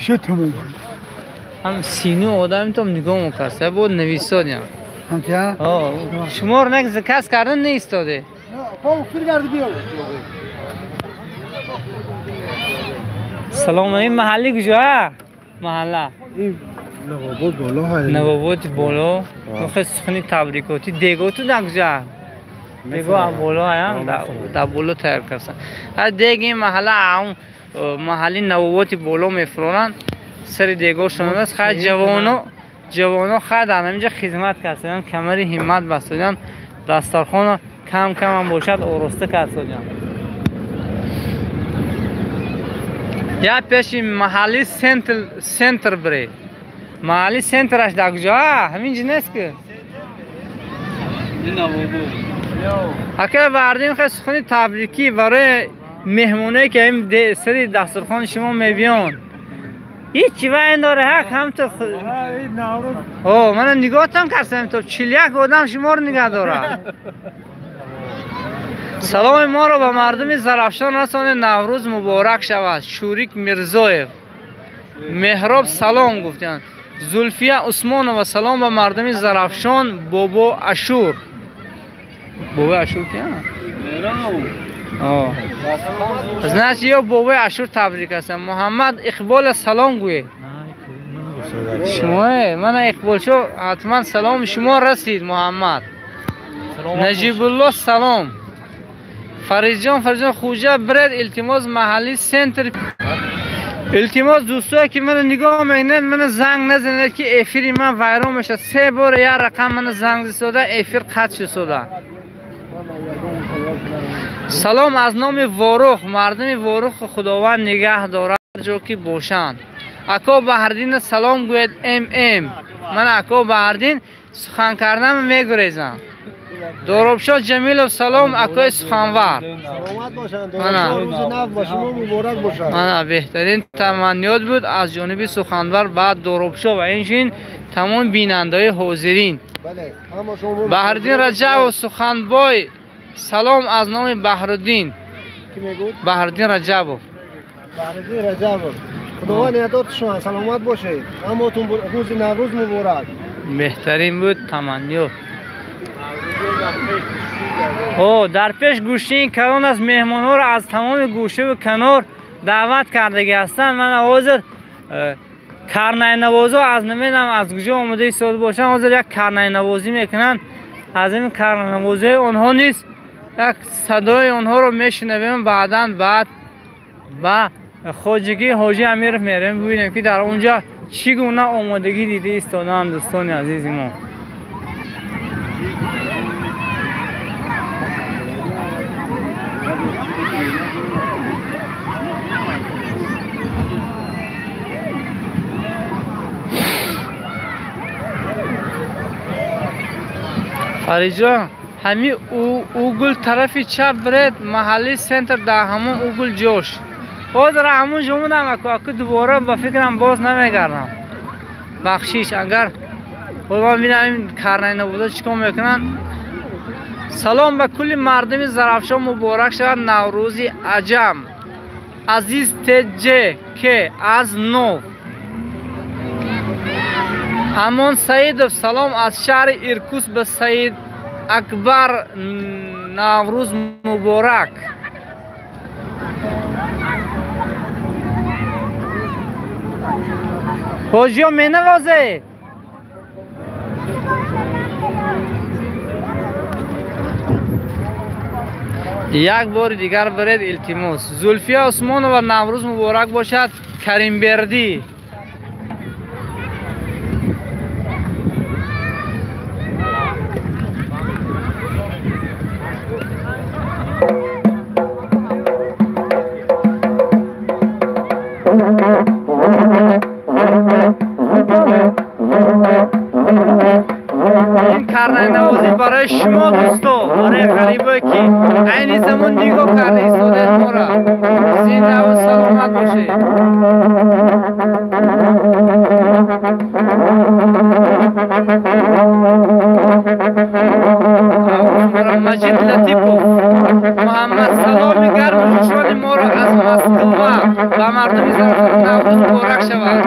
[SPEAKER 1] هم سینو آدم تو نگاه می‌کرد بود نویسادیم. شما رو نگه کس کردن نیستاده. سلام، این محلی کجا؟ محله
[SPEAKER 13] نواباد بالا.
[SPEAKER 1] نواباد بالا. خیلی سخنی تبریکاتی دیگو تو نکجا؟ دیگو هم بالا هم در بالا تیار کردن. دیگه این محله هم محلی نواباد بالا میفرونن سر دیگو شون است. خیلی جوانو خیلی در اینجا خدمت کردن، کمری همت بستادن، دسترخوان کم کم هم باشد آراسته کردن. یا پیش محلی سنتر بری. محلی سنترش در کجا؟ همینجا نیست که. اگر بردیم خیلی سخنی تبریکی برای مهمونه که این سری دسترخوان شما میبیان. هیچی و این داره حق هم تو او من نگاهتم کردم تو 41 آدم شما رو نگاه داره. سلام ما رو به مردم زرافشان رسانه، نوروز مبارک شود. شوریک میرزایف مهراب سلام گفتن. زلفیه عثمانova سلام به مردم زرافشان. بابا اشور، بابا اشور کیه؟ значит یا بابا اشور تبریک هستم. محمد اقبال سلام گویه. شما من اقبال شو حتما سلام شما رسید. محمد نجیب الله سلام. فرید خوجه برد التماس محلی سنتر. التماس دوستایی که من نگاه میکنن من زنگ نزنید که افیر من وایران میشه. 3 بار یا رقم من زنگ زده افیر قطع شده. سلام از نام واروخ، مردم واروخ خداوند نگه دارد جو که باشند. اکا بهردین سلام گوید. ام ام من اکا بهردین سخن کردم میگریزم. دروبشاه جمیلов سلام اکای سخنور.
[SPEAKER 13] سلامت باشند. روز نو با شما مبارک باشد.
[SPEAKER 1] من بهترین تمنیات بود از جانب سخنور بعد دروبشاه و اینچنین تمام بیننده‌های حاضرین.
[SPEAKER 13] بله
[SPEAKER 1] بهردین رجب و سخنبای سلام از نام بهردین.
[SPEAKER 13] کی میگود؟
[SPEAKER 1] بهردین رجبов.
[SPEAKER 13] بهردین رجبов. خداوند نگهدار شما، سلامت باشید. همتون روز نوروز مبارک.
[SPEAKER 1] بهترین بود تمنیات. او در پیش گوشه کلان از مهمان را از تمام گوشه و کنار دعوت کردگی هستند. من حاضر کرنای نوازا از نمیدونم از کجا آمده ایستاده باشن، حاضر یک کرنای نوازی میکنن. از این کرنای نوازی آنها نیست، یک صدای آنها رو میشنویم. بعدا بعد و خواجگی حاجی امیر میریم ببینیم که در اونجا چگونه آمادگی دیده ایستادن دوستان عزیز ما. фаридҷон, ҳами угул тарафи чап биред, маҳалли сентр дар ҳамон угул ҷош. Ҳозир ҳамон ҷо будам, аку дубора ба фикрам боз намегардам. Бахшиш агар Хуб ман бинам ин карнайнавоза чикор мекунанд. Салом ба кулли мардуми Зарафшон муборак шавад Наврӯзи аҷам. Азиз ТЖ К аз Нов. Амон Саидов салом аз шаҳри Иркутск ба Саид Акбар Наврӯз муборак. Ҳоҷиё менавозед? Як бори дигар баред илтимос. Зулфия Усмонова Наврӯз муборак бошад. Каримбердӣ. Ин карнайнавозӣ барои шумо дӯсто, барои ғарибое ки айни замон нигоҳ карда истодаед моро. Зиндаву саломат бошед. Маҷид Латипов Муҳаммад саломи гарму хушҳоли моро аз Москва ба мардуми Зарафшон Наврӯз муборак шавад.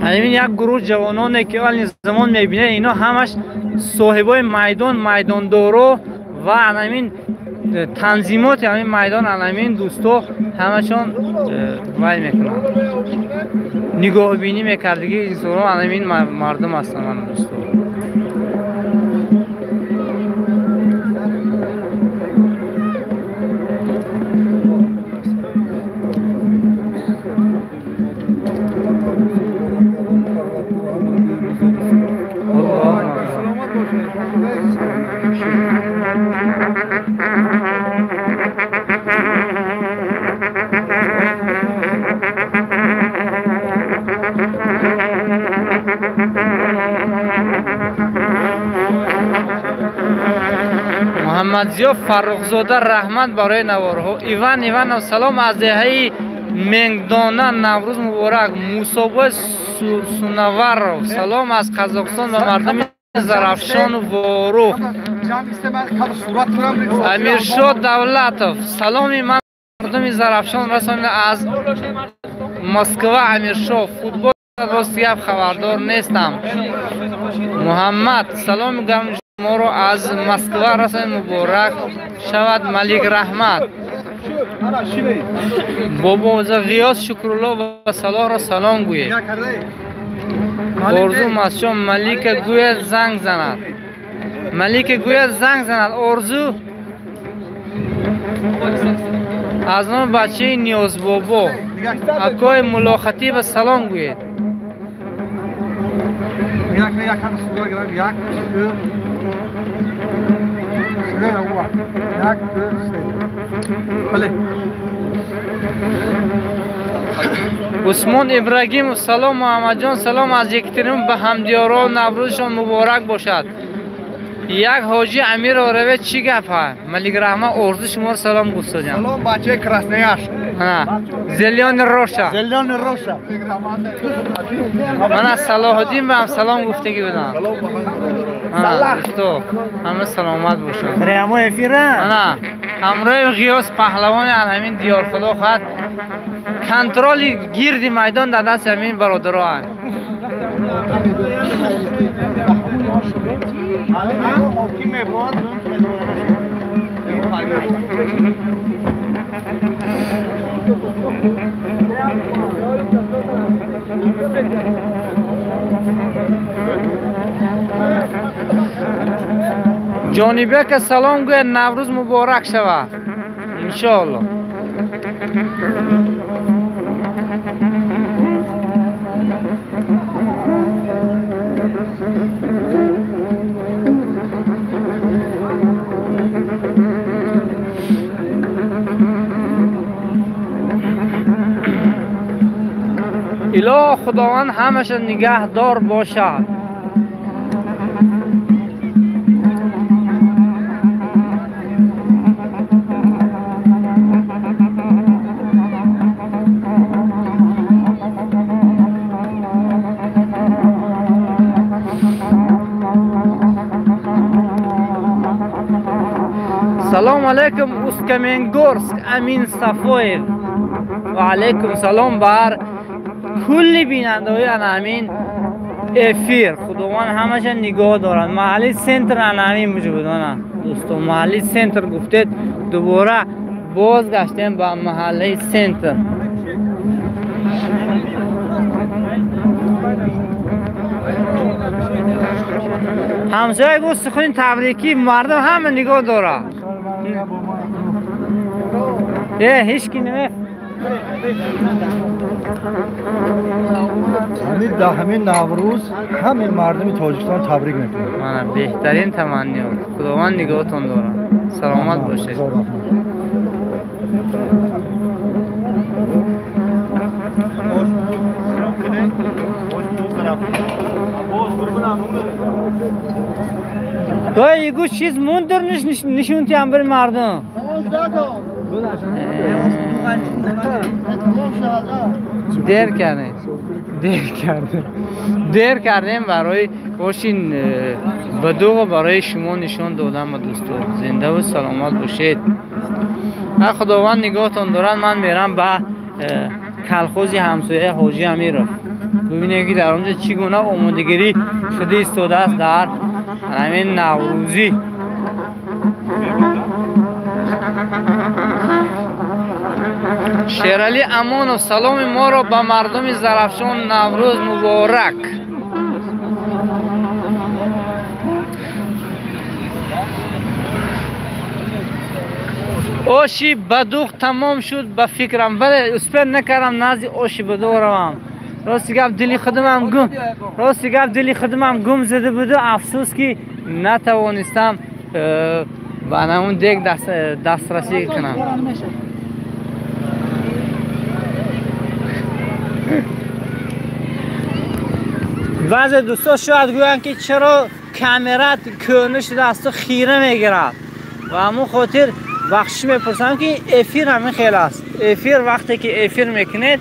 [SPEAKER 1] Ҳамин як гурӯҳ ҷавононе ки ҳоли замон мебинед, ино ҳамаш соҳибои майдон, майдондоро ва ҳамин танзимоти ҳамин майдон, ҳамин дӯсто ҳамашон вай мекунанд, нигоҳбинӣ мекардагӣ инсонҳо ҳамин мардум ҳастанд дӯсто. Муҳаммадзиё Фаррухзода раҳмат барои наворҳо. Иван Иванов салом аз деҳаи Менгдона Наврӯз муборак. Мусобой Сунаваров салом аз Қазоқистон ба мардуми Зарафшону Ворух. Амиршод Давлатов саломи ман мардуми Зарафшон расонида аз Москва. Амиршо футбол рост гап хабардор нестам. Муҳаммад саломи гарми шуморо аз Москва расонид муборак шавад. Малик Раҳмат бобо Ғиёс Шукрулло ва Салоҳро салом гӯед. Орзу Масчон Малика гӯяд занг занад. Малика гӯяд занг занад. Орзу аз номи бачаи Ниёзбобо акои Муллохатиба салом гӯед. Усмон Ибрагимов салом. Муҳаммадҷон салом аз Екатеринбург ба ҳамдиёро Наврӯзшон муборак бошад. Як ҳоҷи Амиров равед чӣ гап ҳа? Малик Раҳмат орзу шуморо салом гуфтодям.
[SPEAKER 14] Салом бачаи Красноярск.
[SPEAKER 1] Зелёни Роша.
[SPEAKER 14] Зелёни Роша.
[SPEAKER 1] Ман аз Салоҳуддин ба ҳам салом гуфтагӣ будам. Дӯсто ҳама саломат бошанд.
[SPEAKER 12] Прямой эфир.
[SPEAKER 1] Ана ҳамроҳи Ғиёс паҳлавони аз ҳамин диёр худо хоҳад контроли гирди майдон дар дасти ҳамин бародаро ҳаст. Ҷонибека салом гӯяд, Наврӯз муборак шавад иншоалло. илоҳ худованд ҳамаша нигаҳдор бошад. Салом алейкум, Усть-Каменогорск, Амин Сафоев. Ва алейкум салом бар кулли бинандаҳои ана ҳамин эфир. Худованд ҳамаша нигоҳ дорад. Маҳалли центр ана ҳамин буд. Ана дӯстон, маҳалли центр гуфтед, дубора бозгаштем ба маҳаллаи центр. Ҳамсоя гуфт сухани табрикӣ, мардум ҳама нигоҳ дорад. Ҳеҷ ки наме
[SPEAKER 10] дар ҳамин Наврӯз ҳамин мардуми Тоҷикистон табрик мекунем.
[SPEAKER 1] Мана беҳтарин таманниёт. Худованд нигоҳтон дорад. Саломат бошед. Той егу чиз мундир нишунти ам бир мардум. Дер кардем. Дер кардем барои бошин бадуғ барои шумо нишон додам дӯстон. Зинда ва саломат бошед. Худованд нигоҳтон дорад. Ман мерам ба колхози ҳамсоя Ҳоҷи Амиров. Бибинем ки дар онҷо чӣ гуна омодагирӣ шуда истодааст дар ҳамин Наврӯзӣ. Шерали Амонов, саломи моро ба мардуми Зарафшон, Наврӯз муборак. Оши бадуғ тамом шуд ба фикрам, вале успел накардам назди оши бадуғ равам. Рости гап дили худамам гум, рости гап дили худамам гум зада буду, афсӯс ки натавонистам ба ҳамон дег дастрасӣ кунам. Баъзе дӯстон шояд гӯянд ки чаро камерат кӯҳна шудааст ва хира мегирад. Ва ҳамон хотир бахшиш мепурсам ки эфир ҳамин хел аст. Эфир вақте ки эфир мекунед,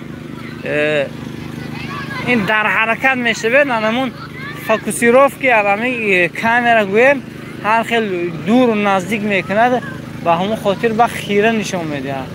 [SPEAKER 1] ин дар ҳаракат мешавед, ҳамон фокусировки ҳамин камера гӯем ҳар хел дуру наздик мекунад, ба ҳамон хотир ба хира нишон медиҳад.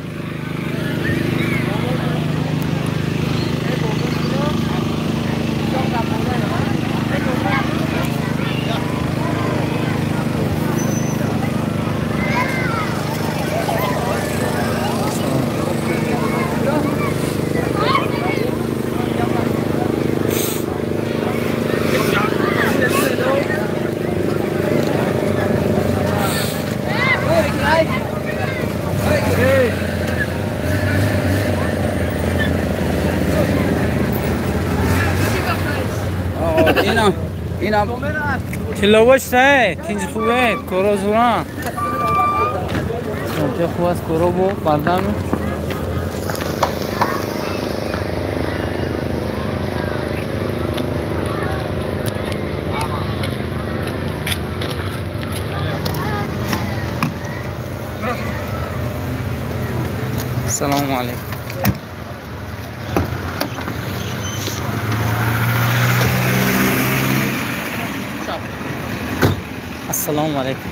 [SPEAKER 1] تلاوش سه تینج خوبه کرو زوران سمته خوب است کرو بو بردم. السلام علیکم. السلام علیکم.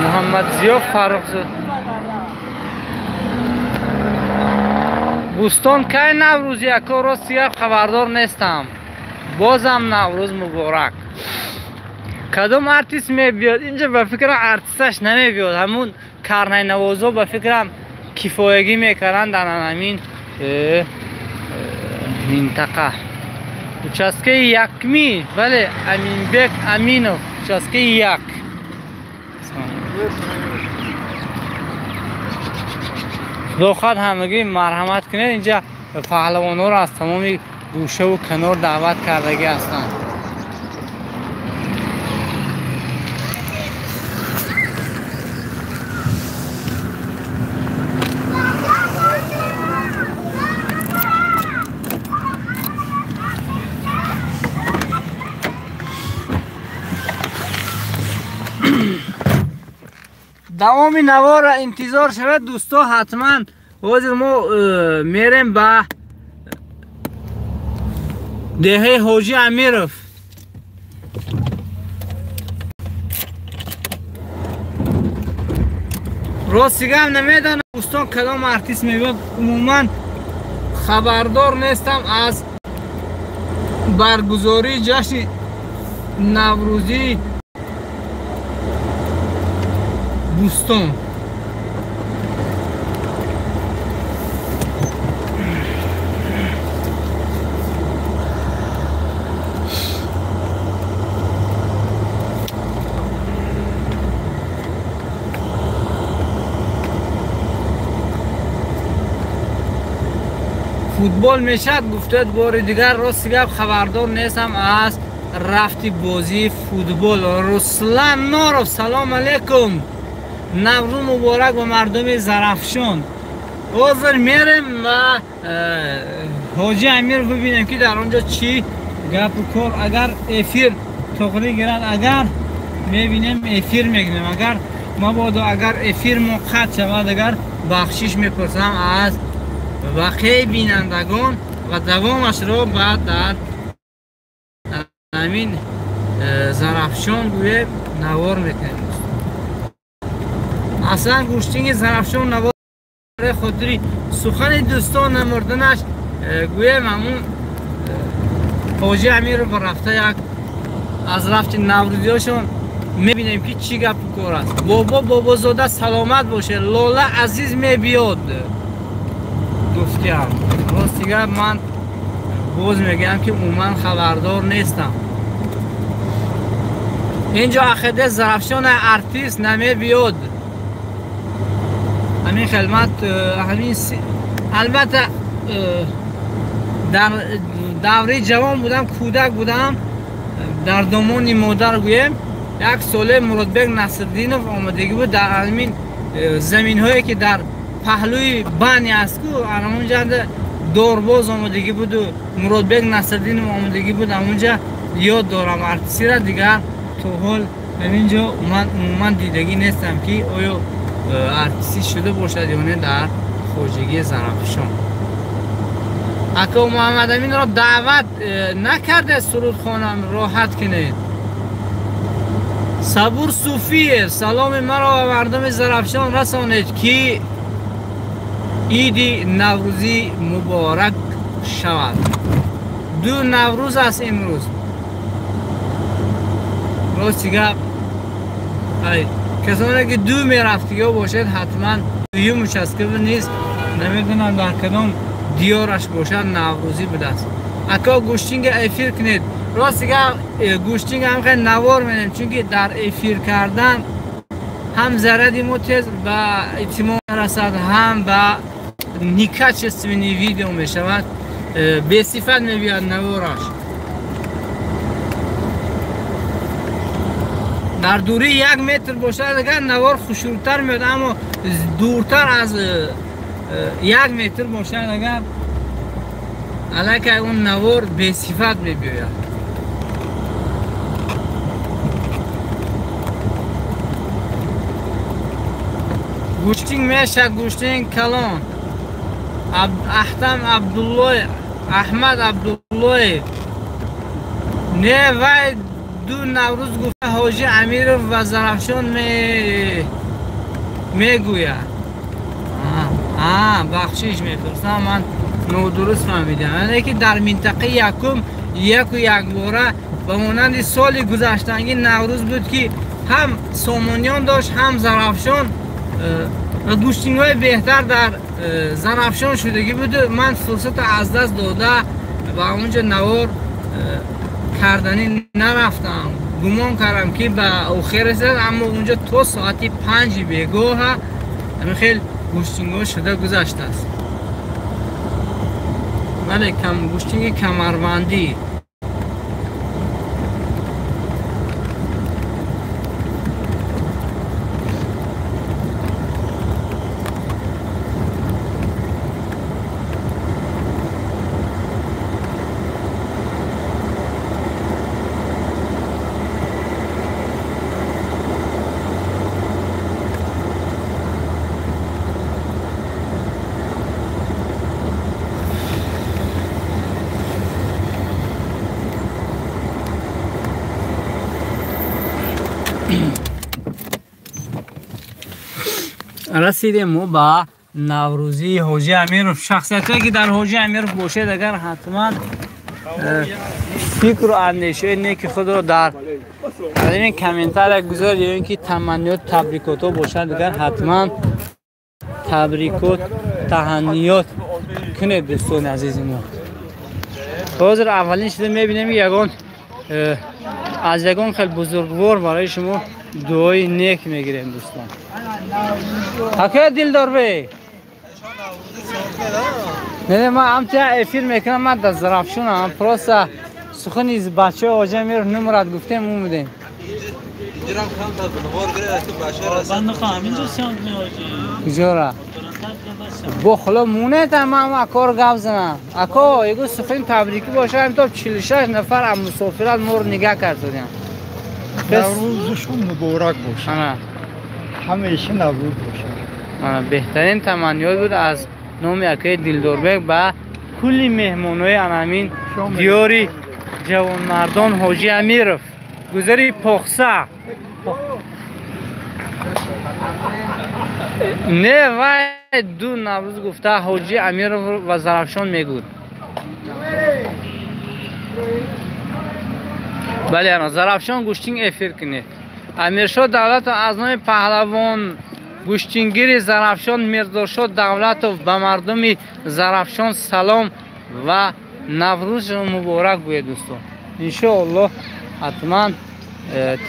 [SPEAKER 1] محمد زیا فرخزاد. بوستان کی نوروزی اکا؟ راست خبردار نیستم. بازم نوروز مبارک. کدوم ارتیست میبیاد اینجا؟ به فکرم ارتیستش نمیبیاد، همون کرنای نوازا به فکرم کفایگی میکردن در همین منطقه. Участка и якми, бале, Аминбек Аминов, участка и як. Худо хоҳад ҳамагӣ марҳамат кунед. Инҷа паҳлавонҳоро аз тамоми гӯшаву канор даъват кардагӣ ҳастанд. Давоми навора интизор шавад дӯсто, ҳатман. Ҳозир мо мерем ба деҳаи Ҳоҷи Амиров. Рости гап намедонам дӯстон кадом артист мебиёд, умуман хабардор нестам аз баргузории ҷашни наврӯзии Бӯстон. Футбол мешад гуфтед бори дигар. Рости гап хабардор нестам аз рафти бозии футбол. Руслан Норов, салом алейкум. Наврӯз муборак ба мардуми Зарафшон. Ҳозир мерем ва Ҳоҷи Амир бибинем ки дар он ҷо чӣ гапу кор. Агар эфир тоғрӣ гирад, агар мебинем эфир мегирем, агар мабодо агар эфир мо қатъ шавад, агар бахшиш мепурсам аз бақияи бинандагон ва давомашро баъд дар ҳамин Зарафшон гӯем навор мекунем. Аслан гӯштинги Зарафшон навор хотири сухани дӯстон намурданаш гӯем ҳамун Ҳоҷи Амиров рафта як аз рафти наврӯзиҳошон мебинем ки чӣ гапу кор аст. Бобо Бобозода саломат бошед, Лола Азиз мебиёд гуфтиам. Рости гап ман боз мегӯям ки умуман хабардор нестам. Инҷо ахиде Зарафшон артист намебиёд. Ҳамин хидмат ҳамин албатта дар давраи ҷавон будам, кӯдак будам, дар домони модар гӯем як соле Муродбек Насриддинов омадагӣ буд дар ҳамин заминҳое ки дар паҳлӯи бани аст ку, ҳамонҷа дорбоз омадагӣ буду Муродбек Насриддинов омадагӣ буд, ҳамонҷа ёд дорам артистира. Дигар то ҳол ҳаминҷо ман умуман дидагӣ нестам ки оё артистӣ шуда бошад ё не дар хоҷагии Зарафшон. Ака Муҳаммадаминро даъват накарде сурудхонам, роҳат кунед. Сабур Суфиев, саломи маро ба мардуми Зарафшон расонед ки иди наврӯзӣ муборак шавад. Ду наврӯз аст имрӯз. Рости гап касоне ки ду мерафтигиҳо бошед ҳатман дуюм участка низ намедонам дар кадом диёраш бошад наврӯзӣ будааст. Ака гӯштинга эфир кунед. Рости гап гӯштинга ҳам хеле навор менем, чунки дар эфир кардан ҳам заради мо тез ба итмом расад, ҳам ба некачественный видео мешавад, бесифат мебиёд навораш. Дар дурии 1 метр бошад агар навор хушрӯтар меояд, аммо дуртар аз 1 метр бошад агар аллакай он навор бесифат мебиёяд. Гӯштинг мешад, гӯштинг калон. Аҳтам Абдуллоев, Аҳмад Абдуллоев. Не вай ду наврӯз гуфта Ҳоҷи Амиров ва Зарафшон мегӯяд. Бахшиш мепурсам, ман нодуруст фаҳмидам. Яъне ки дар минтақаи якум яку якбора ба монанди соли гузаштагӣ наврӯз буд ки ҳам Сомониён дошт, ҳам Зарафшон ва гӯштингҳои беҳтар дар Зарафшон шудагӣ буд. Ман фурсатро аз даст дода ва онҷо навор кардани нарафтам. Гумон кардам ки ба охир расид, аммо унҷо то соати 5 бегоҳа ҳамин хел гӯштингҳо шуда гузаштааст. Бале, гӯштинги камарбандӣ. Расидем мо ба Наврӯзии Ҳоҷи Амиров. Шахсиятҳое ки дар Ҳоҷи Амиров бошед, агар ҳатман фикру андешаи неки худро дар ин комментария гузоред ё ин ки таманниёт табрикотҳо бошад, агар ҳатман табрикот таҳанниёт кунед дӯстони азизи мо. Ҳозир аввалин чизе мебинем ки ягон аз ягон хел бузургвор барои шумо дуои нек мегирем дӯстон. Ака Дилдорбек, не, ман ҳамча эфир мекунам, ман дар Зарафшонам, просто сухани бачаҳои Ҳоҷи Амиров нумрад гуфтем, омадем. Куҷора? Бо хуло монетам, ман акор гап занам. Ако, ягон сухани табрикӣ бошад, то 46 нафар аз мусофират моро нигаҳ кардодиям.
[SPEAKER 12] Наврӯзашон муборак бошад. Ҳамеша Наврӯз бошад.
[SPEAKER 1] Беҳтарин таманниёт буд аз номи акаи Дилдорбек ба кулли меҳмонҳои анамин диёри ҷавонмардон Ҳоҷи Амиров. Гузари Похса. Не, вай ду Наврӯз гуфта Ҳоҷи Амиров ва Зарафшон мегӯд. Бале, ана Зарафшон гӯштинг эфир кунед. Амиршод Давлатов аз номи паҳлавон гӯштингири Зарафшон Мирзошод Давлатов ба мардуми Зарафшон салом ва Наврӯзро муборак гӯед дӯстон. Иншоаллоҳ ҳатман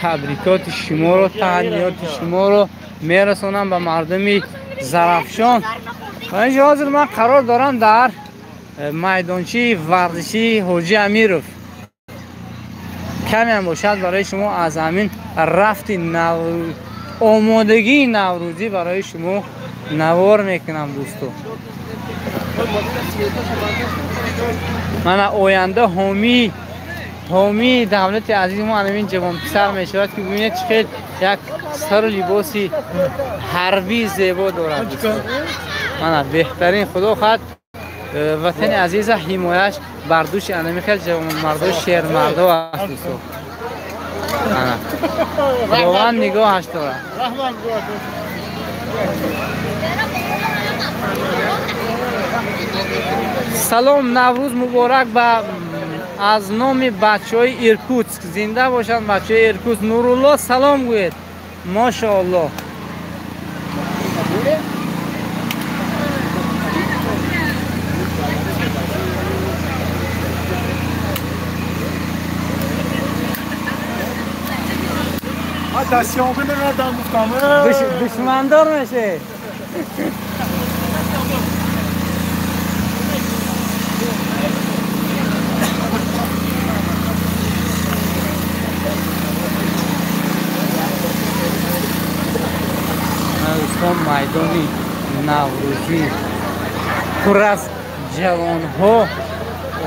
[SPEAKER 1] табрикоти шуморо, таҳниёти шуморо мерасонам ба мардуми Зарафшон. Ва инҷо ҳозир ман қарор дорам дар майдончаи варзишии Ҳоҷи Амиров. Каме ҳам бошад барои шумо аз ҳамин рафти омодагии наврӯзӣ барои шумо навор мекунам дӯсто. Мана оянда ҳомии давлати азизи мо ҳамин ҷавонписар мешавад ки бибинед чӣ хел як сару либоси ҳарбии зебо дорад. Мана беҳтарин, худо хоҳад ватани азиза ҳимояш бар дӯши анами хел ҷавонмарду шермардо аст дӯсто. Худованд нигоҳаш дорад. Салом, Наврӯз муборак ба аз номи бачаҳои Иркутск. Зинда бошанд бачаҳои Иркутск. Нурулло салом гӯед. Мошааллоҳ. Душмандор меше. Дӯстон, майдони наврӯзӣ пур аз ҷавонҳо,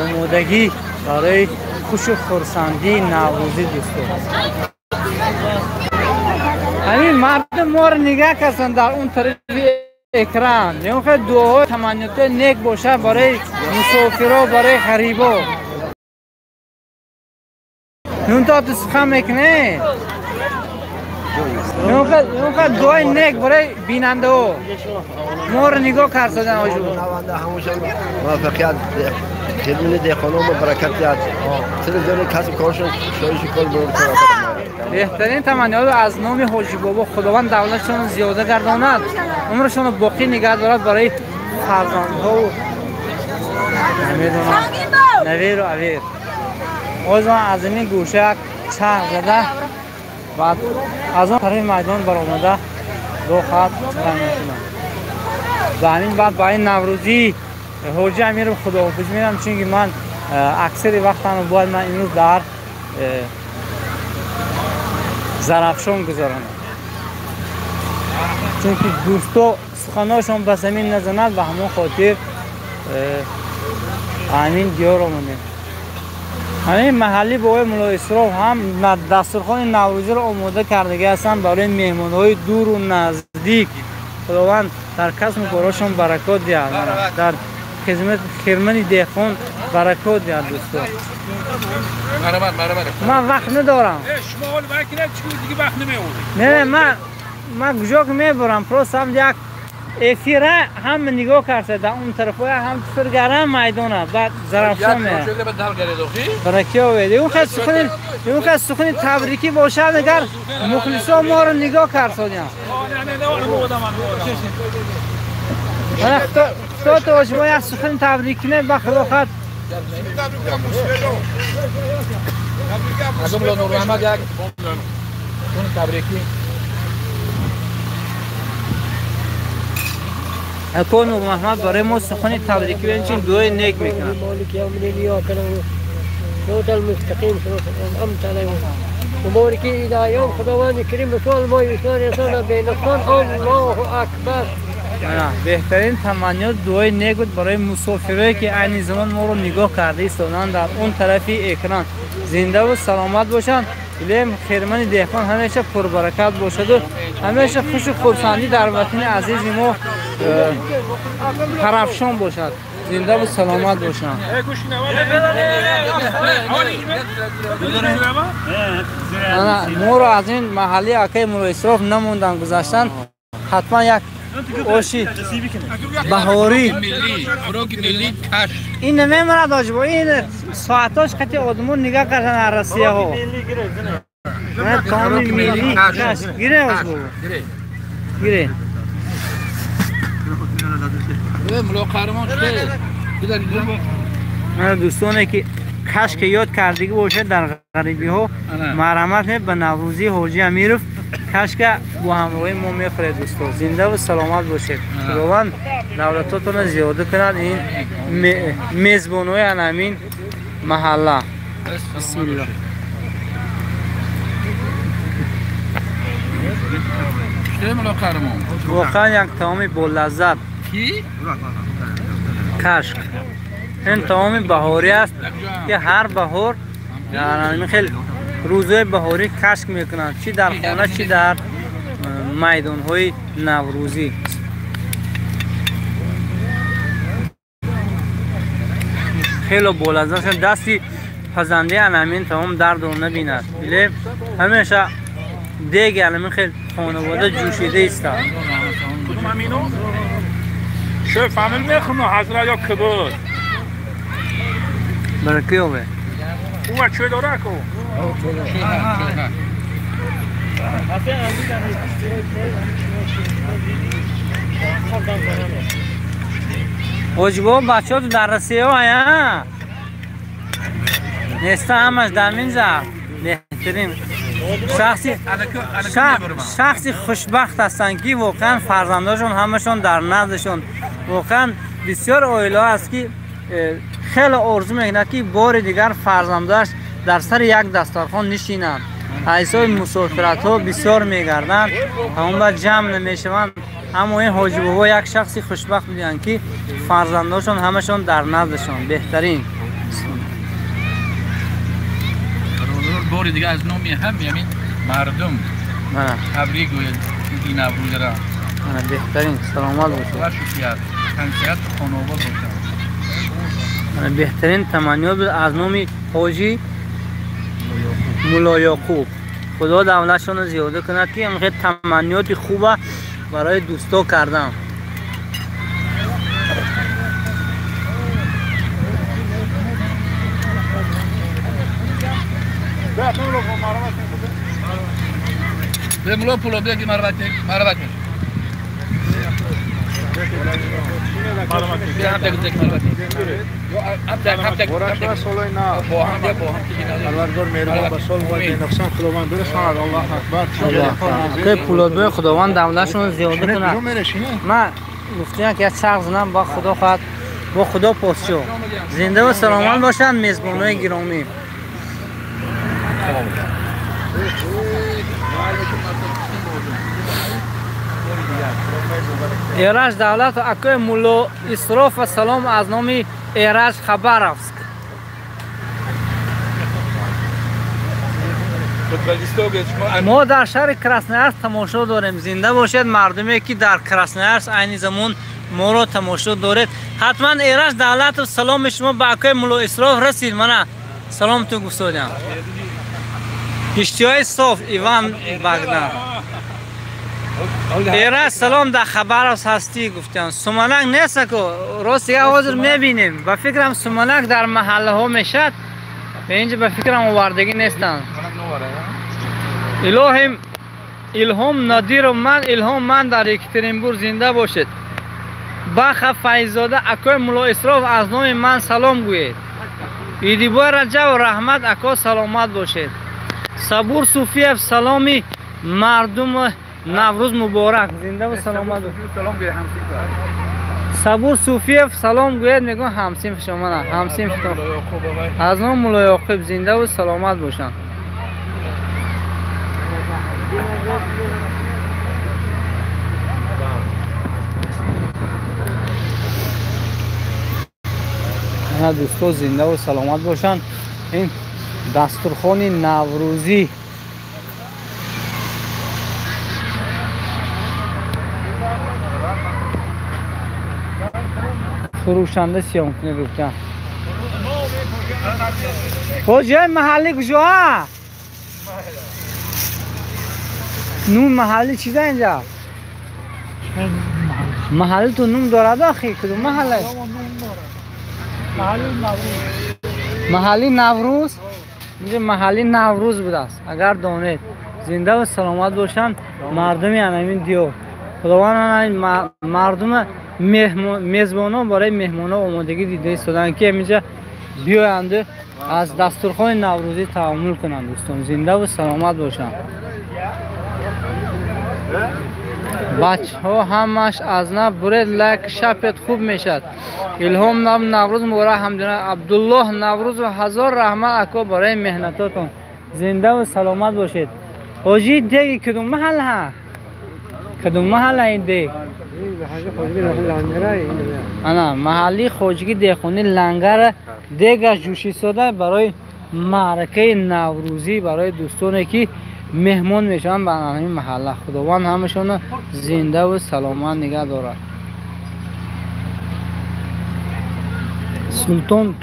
[SPEAKER 1] омодагӣ барои хушу хурсандии наврӯзӣ дӯстон. Ҳамин мардум моро нигаҳ карданд дар он тарафи экран. Ё хел дуоҳои таманниётҳои нек бошад барои мусофиро, барои ғарибо. Нун то ту сухан мекунӣ? Ё хел дуои нек барои бинандаҳо. Моро нигоҳ карданд ҳоҷи.
[SPEAKER 15] Муваффақият хидмати деҳқонон ба баракат диҳад. Телевизиони касб коршон шоиши кор бурд.
[SPEAKER 1] Беҳтарин таманниёт аз номи Ҳоҷи Бобо, Худованд давлатшонро зиёда гардонад, умршонро боқӣ нигаҳ дорад барои фарзандҳо намедонам наверу авер. Боз ман аз ин гӯша як чарх зада баъд аз он тарафи майдон баромада роҳат мекунам. Ба ҳамин баъд ба ин Наврӯзӣ ҳоҷи Амиров худоҳофиз мерам, чунки ман аксари вақтамро бояд ман имрӯз дар Зарафшон гузаронам, чунки дӯсто суханошон ба замин назанад, ба ҳамон хотир ҳамин диёр омадем. Ҳамин маҳалли бобои Мулло Исроф ҳам дастурхони наврӯзиро омода кардагӣ ҳастанд барои меҳмонҳои дуру наздик. Худованд дар касбу корашон баракот диҳад, дар хизмат хирмани деҳқон баракот диҳад. Дӯсто, ман вақт надорам. Не, ман куҷо ки мебарам, просто ҳам як эфира ҳама нигоҳ карда дар он тарафҳоя ҳам фиргарам майдона баъд Зарафшон меяд. Баракиёвед. Он кас сухани табрикӣ бошад, агар мухлисо моро нигоҳ карсодиям. Худо то шумо як сухани табрикӣ не, ба худо хат. Ако Нурмаҳмад барои мо сухани табрикӣ бинед, чун дуои нек мекунад. Беҳтарин таманниёт дуои нек буд барои мусофирое ки айни замон моро нигоҳ карда истоданд дар он тарафи экран. Зиндаву саломат бошанд. Илем хирмани деҳқон ҳамеша пурбаракат бошаду ҳамеша хушу хурсандӣ дар ватани азизи мо тарафшон бошад. Зиндаву саломат бошанд. Моро аз ин маҳалли акаи Мулло Исроф намонданд, гузаштанд. Ҳатман як оши баҳорӣ. Ин намемонад оҷбо, ин соатош қати одамон нигоҳ карданд аз Россияҳо. Таоми миллӣ каш. Гире оҷбо, гире. Дӯстоне ки кашке ёд кардагӣ бошад дар ғарибиҳо, марҳамат меб ба Наврӯзии ҳоҷи Амиров кашка бо ҳамроҳи мо мехӯред. Дӯсто, зиндаву саломат бошед. Худованд давлатотонро зиёда кунад ин мезбонҳои ана ҳамин маҳалла. Бисмиллоҳ. Воқеан як таоми болаззат кашк. Ин таоми баҳорӣ аст ки ҳар баҳор хел рӯзҳои баҳорӣ кашк мекунанд, чӣ дар хона, чӣ дар майдонҳои наврӯзӣ. Хело болаззат аст. Дасти пазандаи ана ҳамин таом дардро набинад. Биле ҳамеша деги ана ҳамин хел хонавода ҷӯшида истад. Баракиёве. Ҳоҷибо, бачаҳо ту дар Россия ая неста, ҳамаш дар минҷа. Беҳтарин шахси хушбахт ҳастанд ки воқеан фарзандошон ҳамашон дар наздашон. Воқеан бисёр оилаҳо аст ки хеле орзу мекунад ки бори дигар фарзандаш дар сари як дастархон нишинанд. Ҳайсои мусофиратҳо бисёр мегарданд, ҳамон баъд ҷамъ намешаванд. Аммо ин ҳоҷибобо як шахси хушбахт буданд ки фарзандошон ҳамашон дар наздашон. Беҳтарин.
[SPEAKER 11] Бори дигар аз номи ҳамин мардум табрик гӯяд иди Наврӯзро.
[SPEAKER 1] Беҳтарин, саломат бошед. Беҳтарин таманниёт буд аз номи ҳоҷи Мулло Ёқуб. Худо давлатшонро зиёда кунад ки ҳамин таманниёти хуба барои дӯсто кардам.
[SPEAKER 11] به ملا پولا بیا که مروت مروت.
[SPEAKER 1] که پولادبای خداوند دولتشون زیاده کنه. من گفتیم که یک چرخ زنم با خدا خواهد با خدا پاسشو. زنده و سلامت باشن میزبانای گرامی. ایرج دولت و اکوی مولو اسراف و سلام از نام ایرج خبرافسک. ما در شهر کراسنویارسک تماشا داریم. زنده باشید مردمی که در کراسنویارسک عین زمان ما را تماشا دارید. حتما ایرج دولت و سلام شما به اکوی مولو اسراف رسید. من سلام تو گفتم. کشتی‌های صاف ایوان بگدان. ایرج سلام در خبر هستی گفتن. سمنک نیست که راست دیگه حاضر میبینیم. با فکرم سمنک در محله ها میشد. به اینجا به فکرم آوردگی نیستن. الهیم الهام نادیر من الهام من در یکترینبورگ زنده باشد. بخ فیض‌زاده اکوی ملا اسراف از نام من سلام گویید. ایدیبای رجب و رحمت اکا سلامت باشید. صبور صوفیف سلامی مردم نوروز مبارک. زنده و سلامت باشید. صبور صوفیف سلام گوید میگم همسیم شما نه همسیم شما از نام ملا یعقوب زنده و سلامت باشند. دوستا زنده و سلامت باشند. این دستورخوان نوروزی فروشنده سیام کنه گفتن. کجای محلی کجا؟ نون محلی چیزه اینجا؟ محلی تو نون دارد آخی کدوم محله؟ محلی نوروز. اینجا محلی نوروز بوده است. اگر دانید زنده و سلامت باشند مردمی همین دیار. خداوند مردم میزبانان برای مهمانان آمادگی دیده ایستادند که اینجا بیایند از دستورخوان نوروزی تعامل کنند. دوستان زنده و سلامت باشند. بچه ها همش از نو برید لایک شپت خوب میشد. الهام نام نوروز مبارک همجنان عبدالله نوروز و هزار رحمت اکا برای مهنتاتون. زنده و سلامت باشید. حاجی دیگه کدوم محل ها؟ کدوم محل این دیگ؟ انا محلی خوجگی دهخونی لنگر دیگه جوشی ساده برای معرکه نوروزی برای دوستانی که مهمان میشن به همین محله. خداوند همشون زنده و سلامت نگه دارد. سلطان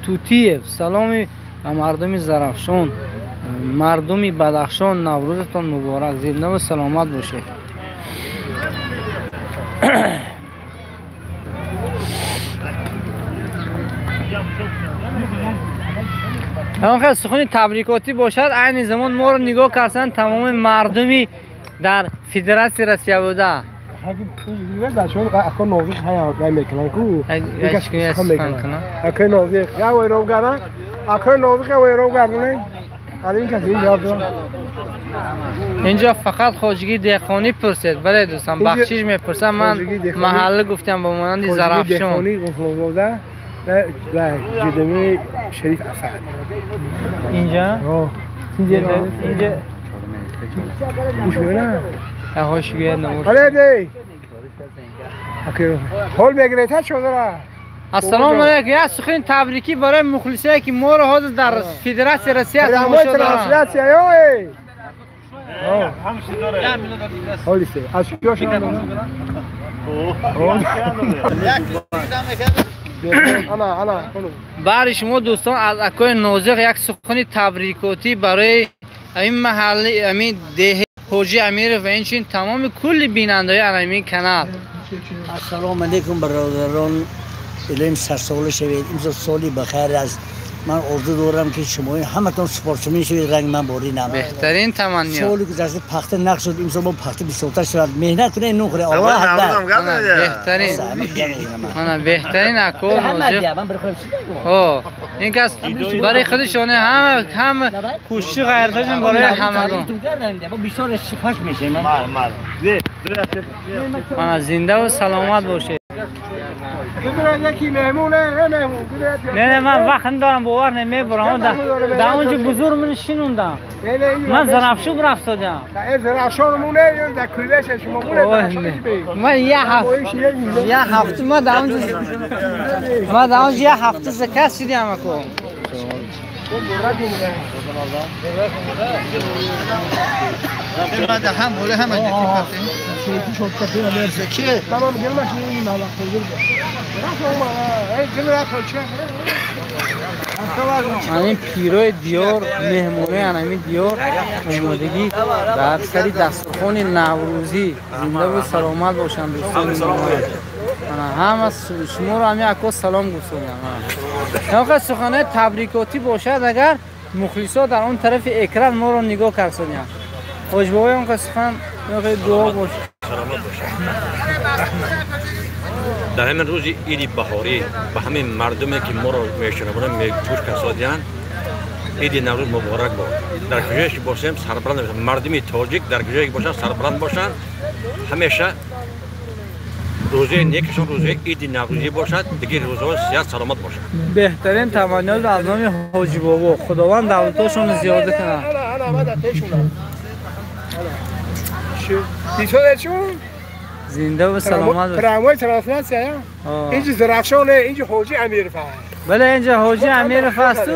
[SPEAKER 1] توتیف سلام به مردم زرافشان، مردم بدخشان، نوروزتان مبارک. زنده و سلامت باشید. تمام سخن تبریکاتی باشد. عین زمان ما رو نگاه کردن تمام مردمی در فدراسیون روسیه بوده. اینجا فقط خواجگی دهقانی پرسید. بله دوستان بخشش میپرسم. من محله گفتم با مانند زرافشان
[SPEAKER 14] و جدمی شریف افعال
[SPEAKER 1] اینجا؟ اینجا اینجا
[SPEAKER 14] گوش می‌کنم؟
[SPEAKER 1] آهاش گوید نمور
[SPEAKER 14] آره دی حال بگیره تا چه داره.
[SPEAKER 1] السلام علیکم. یک سخن تبریکی برای مخلصایی که ما رو حاضر در فدراسیون روسیه تماشا دارن. برای شما دوستان از اکای نوزق یک سخن تبریکاتی برای این محله، همین ده حاجی امیر و اینچنین تمام کل بیننده‌های همین کانال.
[SPEAKER 16] السلام علیکم برادران، الهیم سرساله شوید. امسال سالی بخیر از Ман орзу дорам ки шумо ҳаматон спортсмен шавед, ранг ман боринам.
[SPEAKER 1] Беҳтарин таманниёт.
[SPEAKER 16] Соли гузашта пахта нақш шуд, имсол бо пахта бисёртар шавад. Меҳнат кунед, нун хӯред. Аллоҳ акбар.
[SPEAKER 1] Беҳтарин. Мана беҳтарин ако мавҷуд. Ҳо, ин кас барои худашон ҳама кӯшиши ғайраташон барои ҳамагон.
[SPEAKER 16] Бисёр шифаш мешавем.
[SPEAKER 1] Мана зинда ва саломат бошед. Не, ман вақт надорам, бовар намебарам. Дар онҷо бузург ман шинондам. Ман Зарафшон рафтодам. Ман як ҳафта ман дар онҷо як ҳафта заказ шудам ако. Ҳамин пирои диёр, меҳмонои ҳамин диёр омодагӣ дар сари дастурхони наврӯзӣ. Зиндаву саломат бошанд дӯстони ҳама. Шуморо ҳамин ако салом гуфтодам. Ҳамин суханои табрикотӣ бошад, агар мухлисо дар он тарафи экран моро нигоҳ карданд. Ҳоҷбобои он ка сухан дуо бошад.
[SPEAKER 17] Саломат бошад. Дар ҳамин рӯзи иди баҳорӣ ба ҳамин мардуме ки моро мешунаванд, мегӯш касодиянд, иди Наврӯз муборак бод. Дар куҷое ки бошем сарбаланд бошанд. Мардуми тоҷик дар куҷое ки бошанд сарбаланд бошанд. Ҳамеша рӯзаи некашон рӯзаи иди Наврӯзӣ бошад, дигар рӯзҳо сиҳат саломат бошад.
[SPEAKER 1] Беҳтарин таманниёт аз номи ҳоҷи бобо. Худованд давлатошонро зиёда кунад. Зинда ва саломат бошед.
[SPEAKER 14] Прямой трансляция. Инҷа Зарафшоне, инҷа ҳоҷи Амиров аст.
[SPEAKER 1] Бале, инҷа ҳоҷи Амиров аст.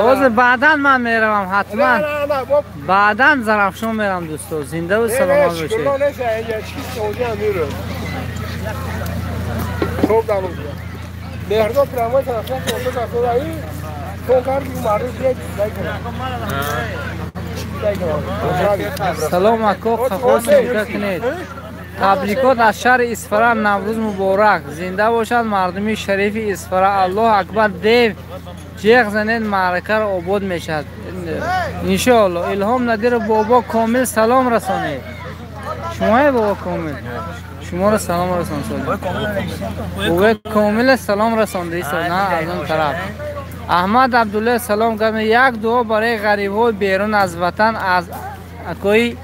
[SPEAKER 1] Ҳозир баъдан ман меравам ҳатман. Баъдан Зарафшон мерам дӯсто. Зинда ва саломат бошед.
[SPEAKER 14] Меҳрдод прямой трансляция
[SPEAKER 1] Салом ако, қафос нигоҳ кунед. Табрикот аз шаҳри Исфара, Наврӯз муборак. Зинда бошад мардуми шарифи Исфара. Аллоҳ акбар. Дев ҷеғ занед, маъракаро обод мешавад иншоаллоҳ. Илҳом Надиров бобо Комил салом расонед. Шумое бобо Комил? Шуморо салом расонд. Бобои Комил салом расонда на аз он тараф. Аҳмад Абдуллоҳ салом кард. Як дуо барои ғарибҳои берун аз ватан аз акои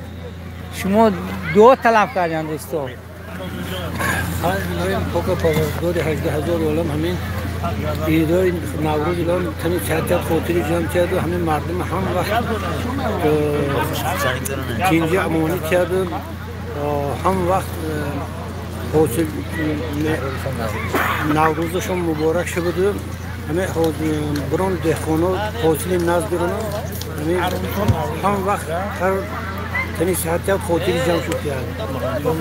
[SPEAKER 1] шумо дуо талаб карданд дӯсто.
[SPEAKER 18] Пока парвардигори 18,000 олам ҳамин идои Наврӯз илом тани сиҳат хотири ҷамъ карду ҳамин мардум ҳам вақт тинҷи амонӣ карду ҳам вақт ҳосил Наврӯзашон муборак шаваду ҳамин бурон деҳқоно ҳосили назд доранд. Ҳам вақт ҳар тани сиҳат хотири ҷамъ шуд.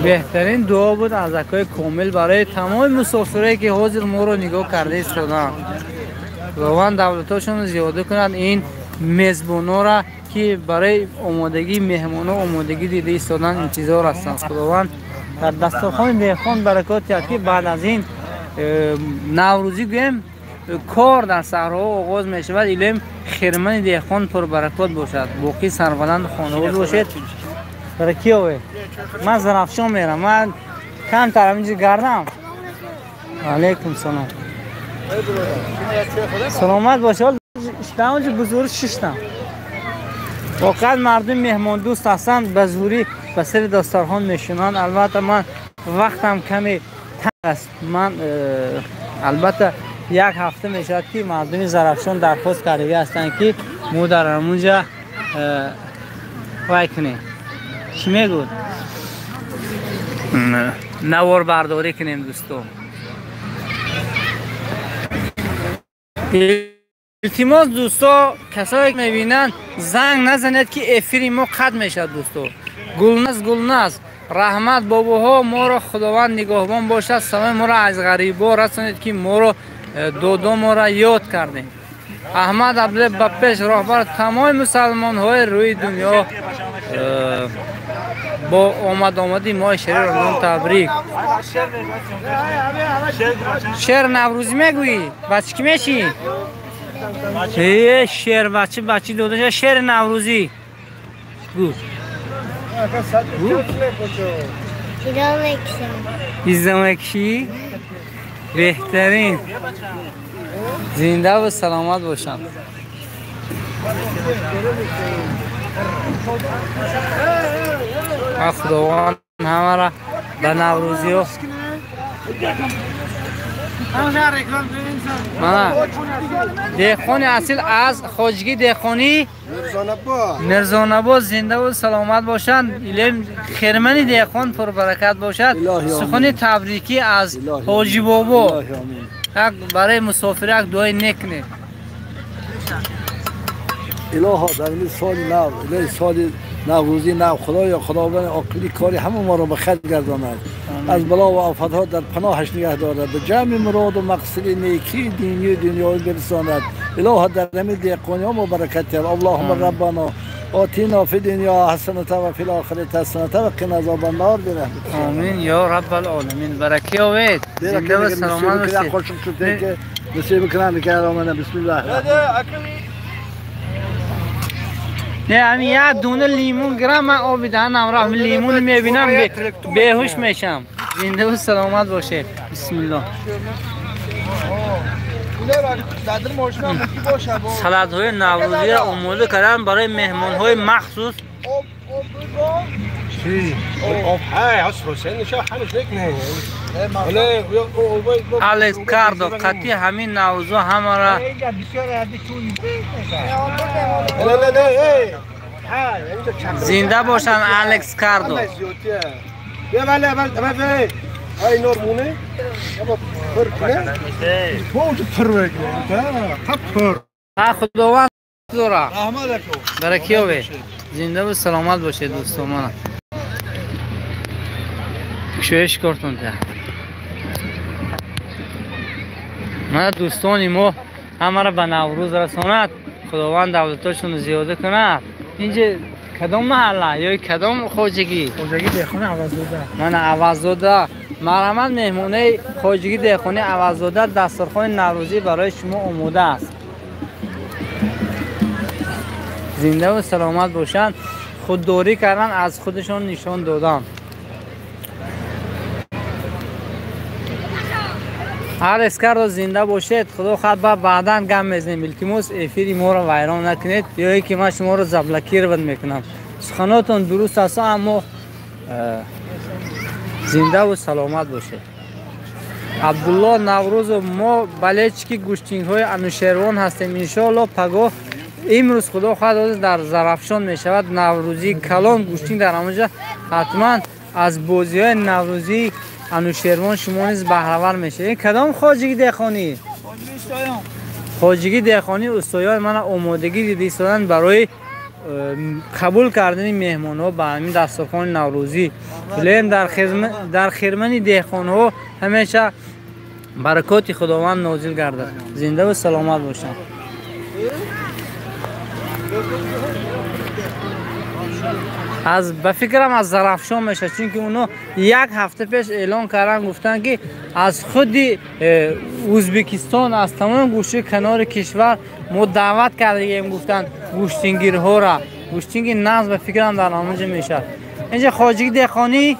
[SPEAKER 1] Беҳтарин дуо буд аз акои Комил барои тамоми мусофирое ки ҳозир моро нигоҳ карда истоданд. Худованд давлатошонро зиёда кунад ин мезбонора ки барои омодагии меҳмоно омодагӣ дида истоданд, интизор ҳастанд. Худованд дар дастурхони деҳқон баракот диҳад ки баъд аз ин наврӯзӣ гӯем кор дар саҳроҳо оғоз мешавад. Илоҳим хирмани деҳқон пурбаракот бошад. Боқӣ сарбаланд хонавод бошед. Барои ки ове? Ман Зарафшон мерам. Ман камтар ҳаминҷо гардам. Алайкум салом. Саломат бошед. Дар онҷо бузург шиштам. Воқеан мардум меҳмондӯст ҳастанд, ба зурӣ ба сари дастархон мешинанд. Албатта ман вақтам каме танг аст. Ман албатта як ҳафта мешавад ки мардуми Зарафшон дархост кардагӣ ҳастанд ки мо дар ҳамунҷа вай кунем. Чӣ мегӯд? Наворбардорӣ кунем дӯсто. Илтимос дӯсто, касое ки мебинанд занг назанед ки эфири мо қатъ мешавад дӯсто. Гулназ, Гулназ, раҳмат бобоҳо, моро Худованд нигоҳбон бошад. Саломи моро аз ғарибо расонед ки моро додо моро ёд кардем. Аҳмад Абдуллоҳ ба пеш роҳбар тамоми мусалмонҳои рӯи дунё бо омад-омади моҳи шариф Рамазон табрик. Шеър наврӯзӣ мегӯӣ? Бача кӣ мешӣ? ای شیر بچه بچه داده شیر نوروزی گو ایزدمکشی بهترین زنده و سلامت باشم. خداوند همه را به نوروزی ها деҳқони асил аз хоҷагӣ деҳқонӣ Мирзонабод зинда ва саломат бошанд. Илм хирмани деҳқон пурбаракат бошад. Сухани табрикӣ аз ҳоҷи бобо барои мусофир як дуои нек кунед.
[SPEAKER 19] Илоҳо дар ин соли нав, илоҳи соли наврӯзии нав, худоё худованд оқили кори ҳама моро ба хайр гардонад, аз бало ва офатҳо дар паноҳаш нигаҳ дорад, ба ҷамъи муроду мақсади некии динию дунёвӣ бирасонад. Илоҳо дар ҳамин деҳқониҳо мо баракат диҳад. Аллоҳумма раббано отино фи дунё ҳасаната ва фил охирати ҳасаната ва қина азобан-нор бирахматик.
[SPEAKER 1] Омин ё раббал оламин. Баракат ёбед, зинда ва саломат бошед.
[SPEAKER 19] نصیب کنم که بسم الله.
[SPEAKER 1] نه همین یه دونه لیمون گرم من آب دهنم رفت لیمون میبینم بیهوش میشم. زنده و سلامت باشه. بسم الله. سلات های نوروزی را آماده کردن برای مهمان های مخصوص. الکس کاردو قطعی همین نوروزا همه را زنده باشن. الکس کاردو خداوند داره برکیابه. زنده و سلامت باشه دوستان. من کشویش کارتون ده. من دوستانی ما همه را به نوروز رساند. خداوند دولتاشون زیاده کند. اینجا کدام محله یا کدام خواجگی؟
[SPEAKER 13] خواجگی دهخانه عوض‌زاده.
[SPEAKER 1] من عوض‌زاده. مرحمت مهمونه خواجگی دهخانه عوض‌زاده دسترخوان نوروزی برای شما آماده است. زنده و سلامت باشند. خودداری کردن از خودشان نشان دادن. هر اسکر زنده باشید. خدا خواهد بعدا گم میزنیم. التماس افیری ما رو ویران نکنید یا اینکه من شما رو زبلکیر بند میکنم. سخناتون درست است اما زنده و سلامت باشید. عبدالله نوروز ما بلچکی گوشتینگ های انوشیروان هستیم. انشاءالله پگاه امروز خدا خواهد در زرافشان میشود نوروزی کلان گوشتین در آنجا. حتما از بازی های نوروزی انوشیروان شما نیز بهره میشه. این کدام خواجگی دهخانی؟ خواجگی دهخانی استایان من آمادگی دیده ایستادن برای قبول کردن مهمان ها به همین دسترخوان نوروزی. لیم در خرمن دهخان ها همیشه برکات خداوند نازل گردد. زنده و سلامت باشند. از به فکرم از زرافشان میشه، چون که اونا یک هفته پیش اعلان کردن گفتن که از خود ازبکستان از تمام گوشه کنار کشور ما دعوت کردیم، گفتن گوشتینگیرها را گوشتینگی ناز به فکرم در آنجا میشه. اینجا خواجگی دهخانی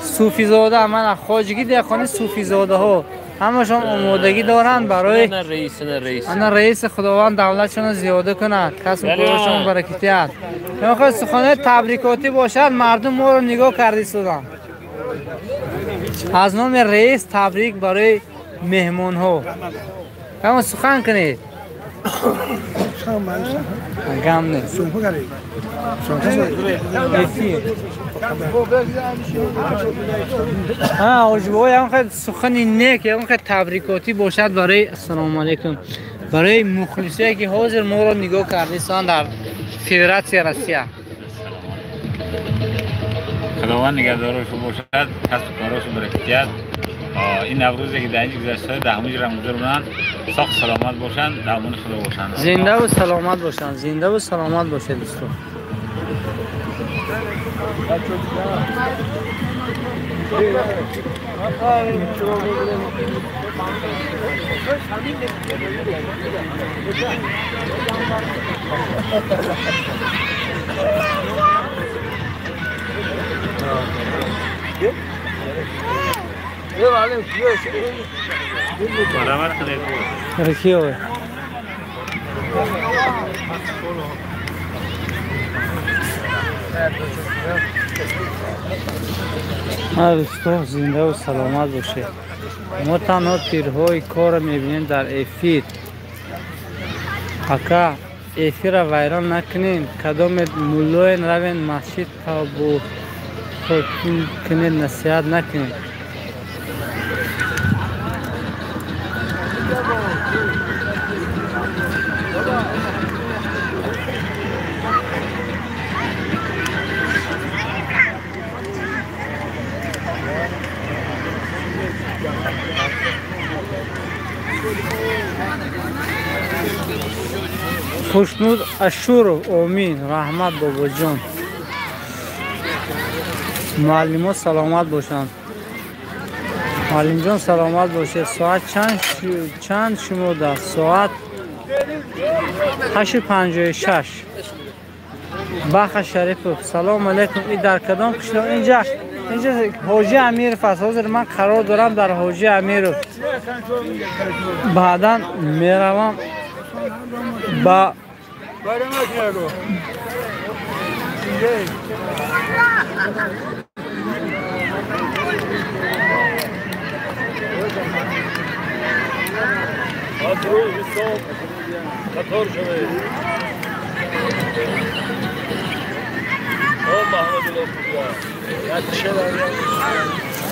[SPEAKER 1] صوفی‌زاده. من خواجگی دهخانی صوفی‌زاده ها همشون آمادگی دارن برای انا رئیس خداوند دولتشون زیاده کنه، کسب کارشون برکتی است. میخواد سخنان تبریکاتی باشد. مردم ما رو نگاه کردی سودن. از نام رئیس تبریک برای مهمان ها. کم سخن کنید. غم نیست. ها خیلی سخنی نیک، خیلی تبریکاتی باشد برای السلام علیکم برای مخلصایی که حاضر ما رو نگاه کردیستان در فدراسیون روسیه.
[SPEAKER 20] خداوند نگهدارشون باشد، کسب کاراشون برکت. این نوروزی که در اینجا گذشته در همونجا را گذرونن، ساق سلامت باشن، در امان خدا باشن،
[SPEAKER 1] زنده و سلامت باشن. زنده و سلامت باشه دوستان. دوستان زنده و سلامت باشید. ما تنها تیرهای کار میبینیم در افیر. اکا افیر را ویران نکنین. کدام مولوین روین مسجد تا بو خودتون کنید نصیحت نکنین. Хушнуд Ашуров, омин, раҳмат бобоҷон. Муаллимо саломат бошанд. Муаллимҷон саломат бошед. Соат чанд шумо да? Соат 8:56. Баха Шарипов, салом алейкум. И дар кадом қишлоқ? Инҷа Ҳоҷи Амиров аст. Ҳозир ман қарор дорам дар Ҳоҷи Амиров. Баъдан меравам ба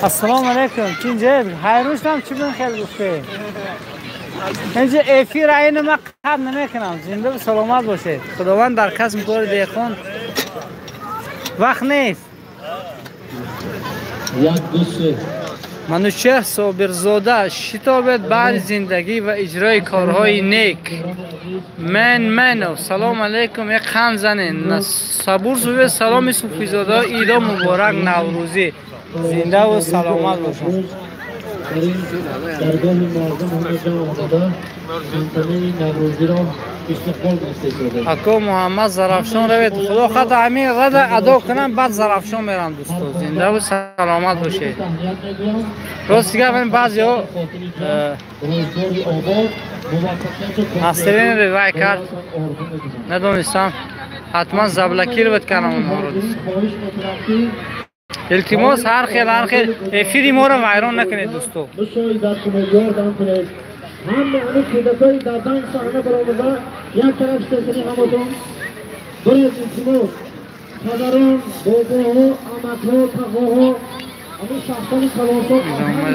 [SPEAKER 1] Ассалому алайкум. Чинҷа ҳайрон шудам чӣ бин хел гуфте. اینجا افیر عین ما قطع نمیکنم. زنده و سلامت باشید. خداوند در کسب کار دیخون وقت نیست. منوچهر صابرزاده شتابت بعد زندگی و اجرای کارهای نیک. من منو سلام علیکم. یک خند زنین صبور زوی سلام صوفیزاده عید مبارک نوروزی. زنده و سلامت باشید.
[SPEAKER 13] در این درگاه مردم همه جمع آمده منطقه نوروزی را استقبال گرفته شده. اکو
[SPEAKER 1] محمد زرافشان روید. خدا خدا همین رد ادا کنم بعد زرافشان میرم دوستو. زنده و سلامت باشید. راست دیگه من بعضی ها نسرین روی کرد ندونستم حتما زبلکی رو کنم اونها رو. التماس هر خیل هر خیل افیری ما رو ویران نکنید دوستو.
[SPEAKER 13] مشاهدت کنید، یاردم کنید. همه همه کودکای در بند صحنه برآمده یک طرف ستنی همتون برای التماس پدران، باباها، عمتها، تقاها،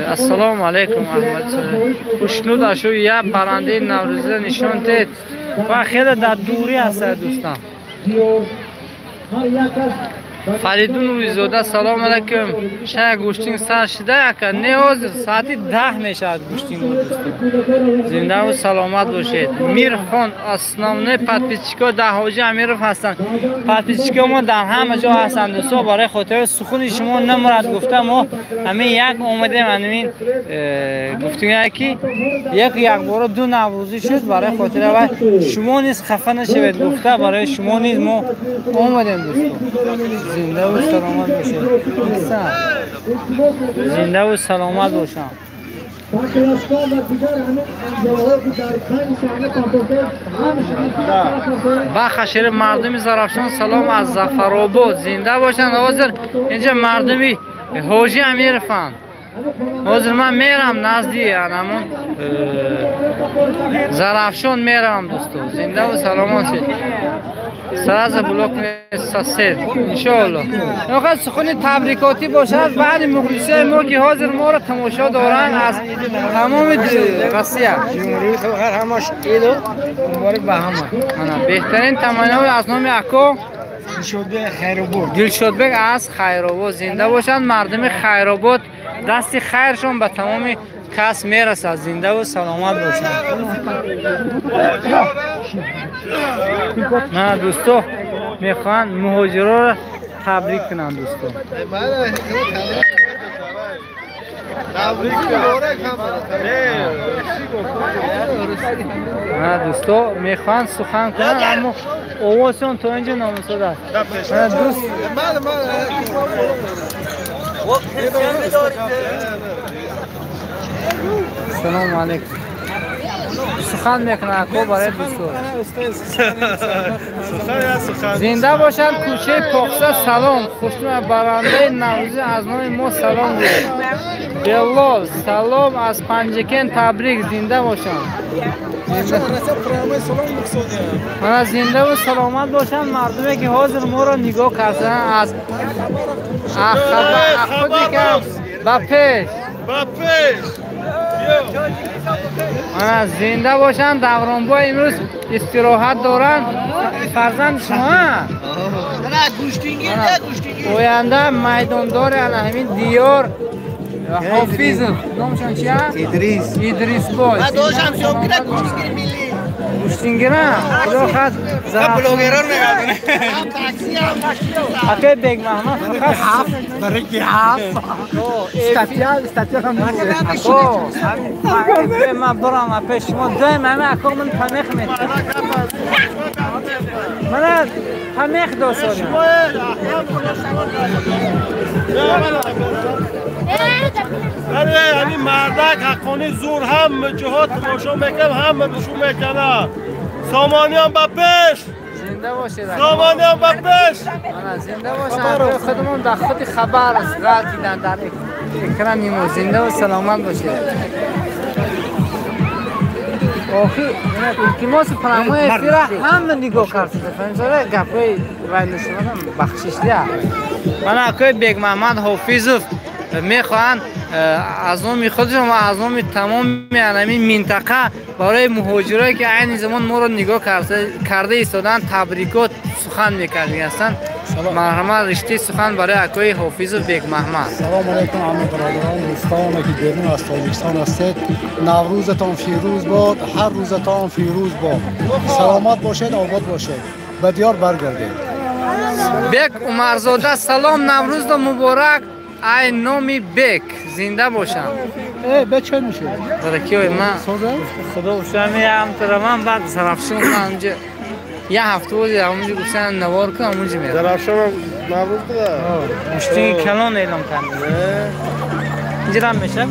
[SPEAKER 1] السلام علیکم احمد. خوشنود اشو یک پرنده نوروزی نشان دید و خیلی در دوری هست دوستان. فریدون نوریزاده سلام علیکم. شاید گوشتین سر شده اکا نه حاضر ساعت 10 میشود گوشتین دوستان. زنده و سلامت باشید. میر خان основные подписчика در حاجی امیرов هستند. подписчика ما در همه جا هستند دوستا. برای خاطر سخن شما نمرد گفته ما همه یک اومدیم همین گفتیم که یک بار دو نوروزی شد برای خاطر و شما نیز خفه نشوید گفته برای شما نیز ما اومدیم دوستا. زنده و سلامت باشید. زنده و سلامت باشم. بخشیر مردم زرافشان سلام از ظفرآباد. زنده باشند. حاضر اینجا مردمی حاجی امیرفند. حاضر من میرم نزدی همون زرافشان میرم دوستو. زنده و سلامت شید. سراز بلوک ساسد انشاءالله. آقا سخن تبریکاتی باشد بعد مخلصای ما که حاضر ما را تماشا دارن از تمام روسیه
[SPEAKER 18] جمهوری خلق همش عید مبارک به همه.
[SPEAKER 1] بهترین تمنای از نام اکو
[SPEAKER 18] دلشادبек خیرآباد.
[SPEAKER 1] دلشادبек از خیرآباد. زنده باشند مردم خیرآباد. دست خیرشون به تمام کس میرسد. زنده و سلامت باشند. نه دوستو میخوان مهاجرا را تبریک کنند دوستو. На дӯсто мехоҳанд сухан кунанд, аммо овозшон то инҷо номусод аст. Дӯст салому алейкум. Сухан мекунад ако барои дӯсто. Зинда бошанд кӯчаи Покса. Салом. Хушнуд барандаи Наврӯзӣ аз номи мо салом гӯед. Белло салом аз Панҷакент табрик. Зинда бошанд. Мана зиндаву саломат бошанд мардуме ки ҳозир моро нигоҳ карданд аз худи ба пеш. Мана зинда бошанд. Давронбой имрӯз истироҳат доранд. Фарзанди шумо оянда майдондори ана ҳамин диёр Ҳофизов. Номшон чия? Идрис. Идрисбой. Гӯштингира. Худо хоҳад
[SPEAKER 14] блогерон мегардонад.
[SPEAKER 1] Акай Бегмаҳмад фақат
[SPEAKER 12] ҳафт барои ҳафт. Статья ҳам
[SPEAKER 1] Ако, ман барам пеш шумо доим ҳама ако ман памех метавонам. Мана памех досонам.
[SPEAKER 6] Ҳамин мардак ҳаққони зур ҳама ҷоҳо тамошо мекунам, ҳама гӯшу мекунад. Сомониён ба пеш!
[SPEAKER 1] Зинда бошед.
[SPEAKER 6] Сомониён ба пеш!
[SPEAKER 1] Зинда бошанд. Худамон дар худи хабар ғалт дидан дар экрани мо. Зинда ва саломат бошед. Охи илтимоси прямой эфира ҳама нигоҳ кардед. Фаҳмидед? Гапҳои вай нашунавам бахшишда. Мана акои Бегмаҳмад Ҳофизов мехоҳанд аз номи худшон ва аз номи тамоми ҳамин минтақа барои муҳоҷирое ки айни замон моро нигоҳ карда истоданд табрикот сухан мекардагӣ ҳастанд. Марҳамат, риштаи сухан барои акои Ҳофизов Бегмаҳмад.
[SPEAKER 2] Салому алейкум ҳама бародарон, дӯстоне ки берун аз Тоҷикистон ҳастед. Наврӯзатон фирӯз бод, ҳар рӯзатон фирӯз бод. Саломат бошед, обод бошед. Ба диёр баргардед.
[SPEAKER 1] Бек Умарзода салом, Наврӯзро муборак. Ай номи Бек зинда бошам.
[SPEAKER 2] Бе чӣ мешавад?
[SPEAKER 1] Баракиёй ман худо шамиам таравам баъд Зарафшон анҷа я ҳафта бози ҳамонҷо гуфтан навор кун ҳамонҷо мерам.
[SPEAKER 6] Зарафшон Наврӯз буда?
[SPEAKER 1] Муштиги калон эълон кард. Инҷа мешавад?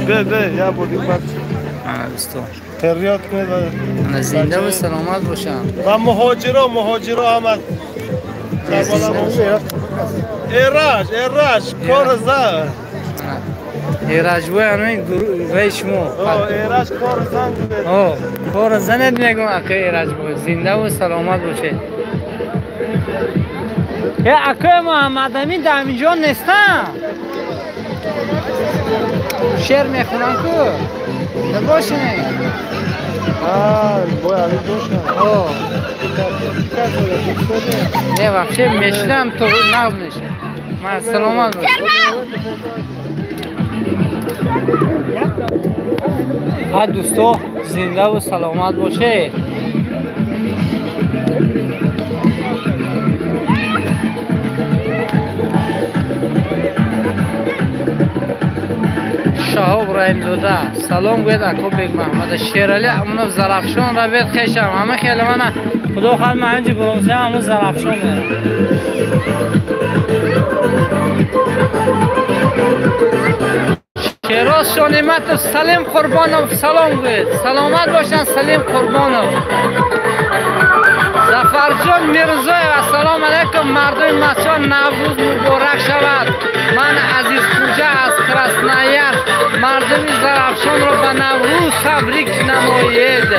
[SPEAKER 6] Бе бе я будем баъд.
[SPEAKER 1] Дӯсто.
[SPEAKER 6] Фарёд кунед.
[SPEAKER 1] Зинда ва саломат бошам.
[SPEAKER 6] Ва муҳоҷиро ҳама Эраҷ, Эраҷ, кор зан.
[SPEAKER 1] Эраҷ бой ҳамин вай шумо.
[SPEAKER 6] Эраҷ кор зан.
[SPEAKER 1] Кор занед мегӯм акай Эраҷ бой. Зинда ва саломат бошед. Акай Муҳаммад Амин дар ҳаминҷо нестам. Шеър мехонам ку. Набошед.
[SPEAKER 6] Бой ҳамин бошад.
[SPEAKER 1] Не, вообще мешинам то нағз мешавад. Ман саломат бошед. Ҳа дӯсто, зинда ва саломат бошед. Шаҳоб Раҳимзода салом гӯед ако Бегмаҳмада. Шерали Аминов Зарафшон равед хешам. Ҳама хеле мана худо хоҳад ман ҳаминҷо баромсам ҳамун Зарафшон мерам. Шероз Шониматов Салим Қурбонов салом гӯед. Саломат бошанд Салим Қурбонов. Зафарҷон Мирзоев ассалому алайкум мардуми Масчон, Наврӯз муборак шавад. Ман Азиз Хуҷа аз Красноярск мардуми Зарафшонро ба Наврӯз табрик намоед.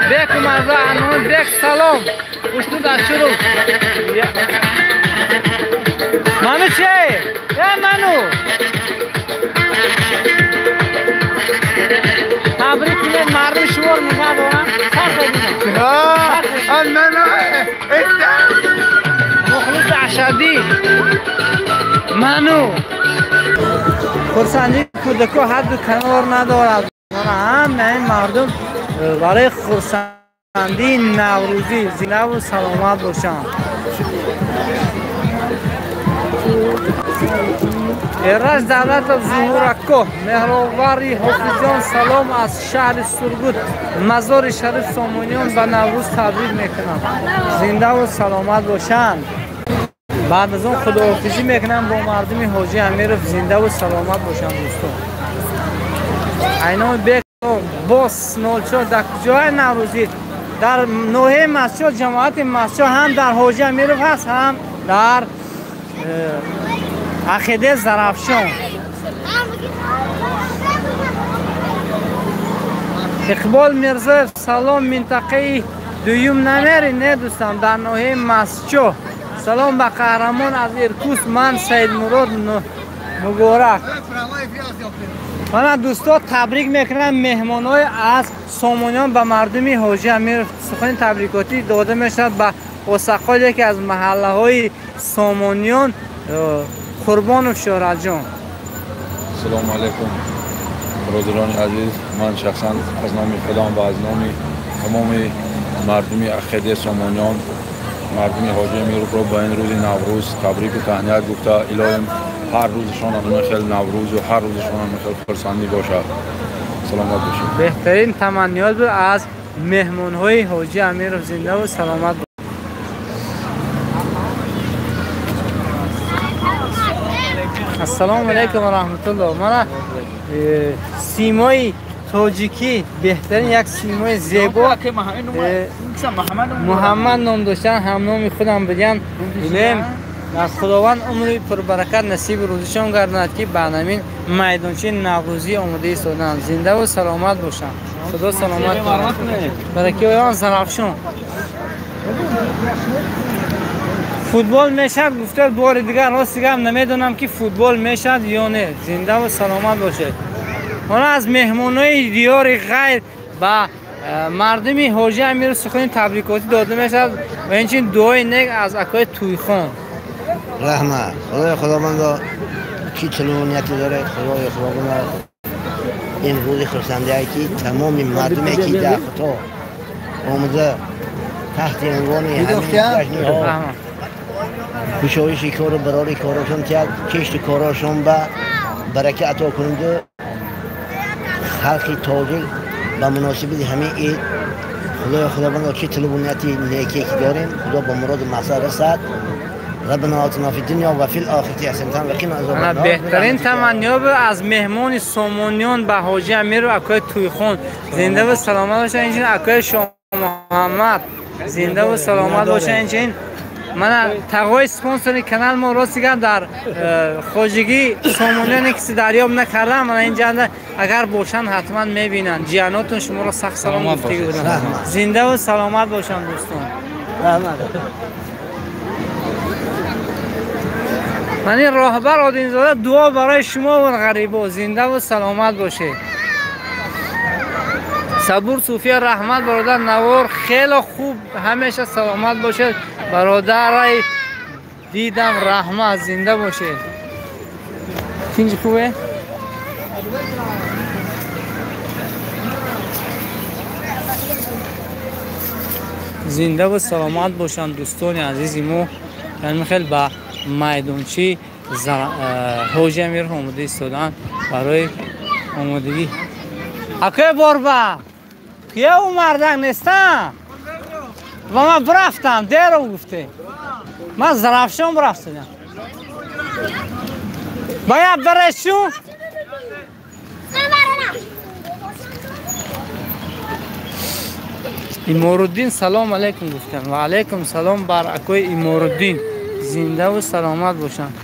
[SPEAKER 1] Бек Умарзо Анон бек салом. Хушнуд Ашуров. Ману че? Э ману. Табрик кунед мардуми шуморо нигоҳ дорам. Сар бибинам. Мухлис Ашадӣ. Ману. Хурсандии кӯдако ҳадду канор надорад. Ҳамаи мардум барои хурсандии наврӯзӣ зиндаву саломат бошанд. Эраҷ Давлатов Зуҳураккоҳ меҳровари Ҳофизҷон салом аз шаҳри Сургут Мазори Шариф Сомониён ба Наврӯз табрик мекунам. Зиндаву саломат бошанд. Баъд аз он худоҳофизӣ мекунам бо мардуми Ҳоҷи Амиров. Зиндаву саломат бошанд дӯстон. Айноми бек боз 04 дар куҷои Наврӯзӣ? Дар ноҳияи Масчоҳ, ҷамоати Масчоҳ ҳам дар Ҳоҷи Амиров ҳаст, ҳам дар Ақидаи Зарафшон. Иқбол Мирзоев салом минтақаи дуюм намери не дӯстам дар ноҳияи Масчоҳ. Салом ба қаҳрамон аз Иркус ман Саидмурод Муборак. Мана дӯсто табрик мекунам меҳмонҳои аз Сомониён ба мардуми Ҳоҷи Амиров. Сухани табрикотӣ дода мешавад ба Осақол, яке аз маҳаллаҳои Сомониён, Қурбонов Шӯҳратҷон.
[SPEAKER 21] Ассалому алайкум бародарони азиз. Ман шахсан аз номи худам ва аз номи тамоми мардуми ақидаи Сомониён, мардуми Ҳоҷи Амировро ба ин рӯзи Наврӯз табрику таҳният гуфта, илоҳим ҳар рӯзашон ҳамин хел Наврӯзу ҳар рӯзашон ҳамин хел хурсандӣ бошад. Саломат бошед.
[SPEAKER 1] Беҳтарин таманниёт буд аз меҳмонҳои Ҳоҷи Амиров. Зиндаву саломат. Ассалому алайкум ва раҳматуллоҳ. Мана симои тоҷикӣ, беҳтарин як симои зебо, Муҳаммад ном доштан, ҳамноми худам будиям. Илм аз Худованд умри пурбаракат насиби рӯзишон гардонад, ки ба ҳамин майдончаи наврӯзӣ омода истоданд. Зиндаву саломат бошанд. Худо саломат кунад. Баракиён Зарафшон. Футбол мешавад гуфта бори дигар рост дигар намедонам ки футбол мешавад ё не. Зиндаву саломат бошед. Ҳоло аз меҳмонҳои диёри ғайр ба мардуми Ҳоҷи Амиров сухани табрикотӣ дода мешавад ва инчунин дуои нек аз акои Тӯйхон.
[SPEAKER 15] Раҳмат. Худои Худовандо ки чунон нияте дорад, Худои Худовандо ин рӯзи хурсандие ки тамоми мардуме ки дар хато омада таҳти унвони ҳамин ҷашниҳо кушоиши кору барори корашон тиҳад, кишти корашон ба барака ато кунанд. Халқи тоҷик ба муносибати ҳамин ид Худои Худовандо ки талабу нияти неке ки дорем, Худо ба муроду мақсад расад. Раббана атина фи дунё ва фил охирати ҳасанатан ва қина азобан нор.
[SPEAKER 1] Беҳтарин таманниё аз меҳмони Сомониён ба Ҳоҷи Амиров акои Тӯйхон. Зиндаву саломат бошанд. Инчунин акои Шоҳмуҳаммад зиндаву саломат бошанд. Инчунин мана тағои спонсори канал мо рост дигар дар хоҷигӣ Сомониёне киси дарёб накардам. Мана инҷа агар бошанд ҳатман мебинанд. Ҷиянотон шуморо сахт салом гуфтагӣ буданд. Зиндаву саломат бошанд дӯстон. Ман ин роҳбар Одинзода дуо барои шумо буд ғарибо. Зиндаву саломат бошед. Сабур Суфия раҳмат бародар, навор хеле хуб, ҳамеша саломат бошед бародарай дидам, раҳмат, зинда бошед. Тинҷ хубе? Зиндаву саломат бошанд дӯстони азизи мо. Яъне хел ба майдончи Ҳоҷи Амиров омода истоданд барои омодагӣ. Акои борба кия ӯ мардак нестам ва ман бирафтам, деров гуфте. Ман Зарафшон бирафтам. Бояд барешу? Иморуддин салом алайкум гуфтам. Ва алайкум салом бар акои Иморуддин. Зиндаву саломат бошанд.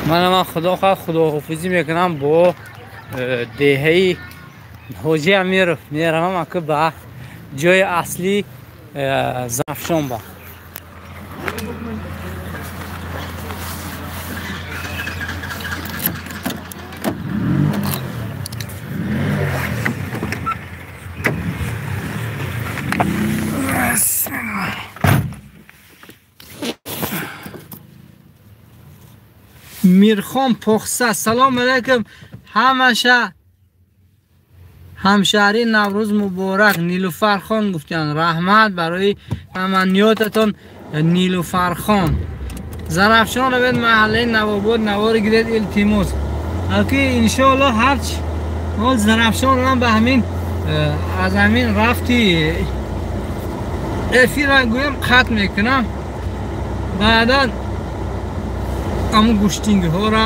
[SPEAKER 1] Ман худо хоҳад худоҳофизӣ мекунам бо деҳаи Ҳоҷи Амиров. Меравам ака ба ҷои аслӣ Зарафшон ба. Мирхон Похса салом алайкум. Ҳамшаҳрӣ Наврӯз муборак Нилуфархон гуфтанд. Раҳмат барои таманниётатон Нилуфархон. Зарафшон равед маҳаллаи Навобод навори гиред илтимос. Ки иншоаллоҳ ҳарч ҳол Зарафшон рам ба ҳамин аз ҳамин рафти эфира гӯям қатъ мекунам. Баъдан ҳамун гӯштингиҳоро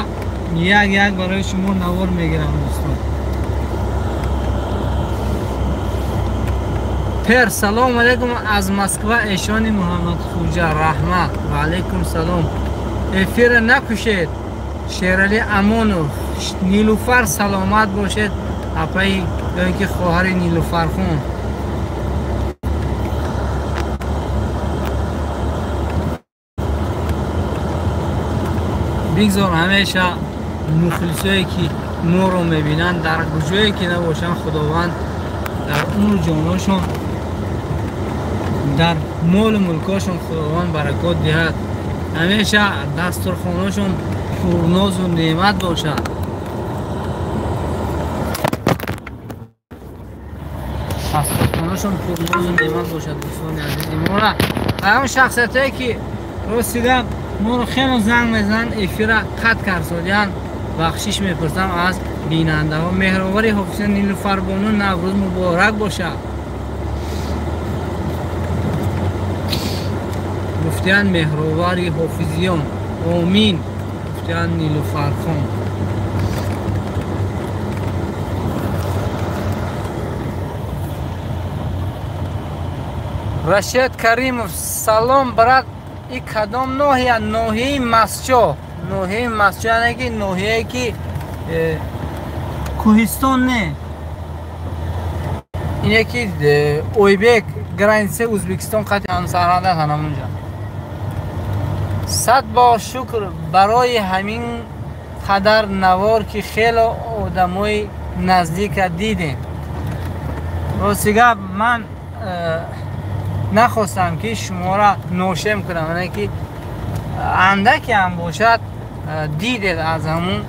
[SPEAKER 1] як як барои шумо навор мегирам дӯстон. Пер салом алейкум аз Москва эшони Муҳаммад Хуҷа. Раҳмат. Ва алейкум салом. Эфира накушед. Шерали Амонов. Нилуфар саломат бошед. Апаи ё ин ки хоҳари Нилуфархон. Бигзор ҳамеша мухлисое ки моро мебинанд дар куҷое ки набошанд Худованд дар умру ҷоношон дар молу мулкошон Худованд баракот диҳад. Ҳамеша дастурхонашон пурнозу неъмат бошад. Дастурхонашон пурнозу неъмат бошад дӯстони азизи мора. Ҳамон шахсиятое ки ростида моро хело занг мезананд, эфира қатъ карсодиянд, бахшиш мепурсам аз бинандаҳо. Меҳровари ҳофиза Нилуфарбону Наврӯз муборак бошад. Гуфтиянд меҳровари ҳофизиён. Омин гуфтиянд Нилуфархон. Рашид Каримов салом брат. И кадом ноҳия? Ноҳияи Масчо. Ноҳияи Масчо яъне ки ноҳияе ки кӯҳистон не, ине ки Ойбек границаи Ӯзбекистон қатъи ҳамсарҳад аст ҳамонҷа. 100 бор шукр барои ҳамин қадар навор ки хело одамои наздика дидем. Рости гап ман нахостам ки шуморо ношем кунам, яъне ки андаке ҳам бошад дидед аз ҳамун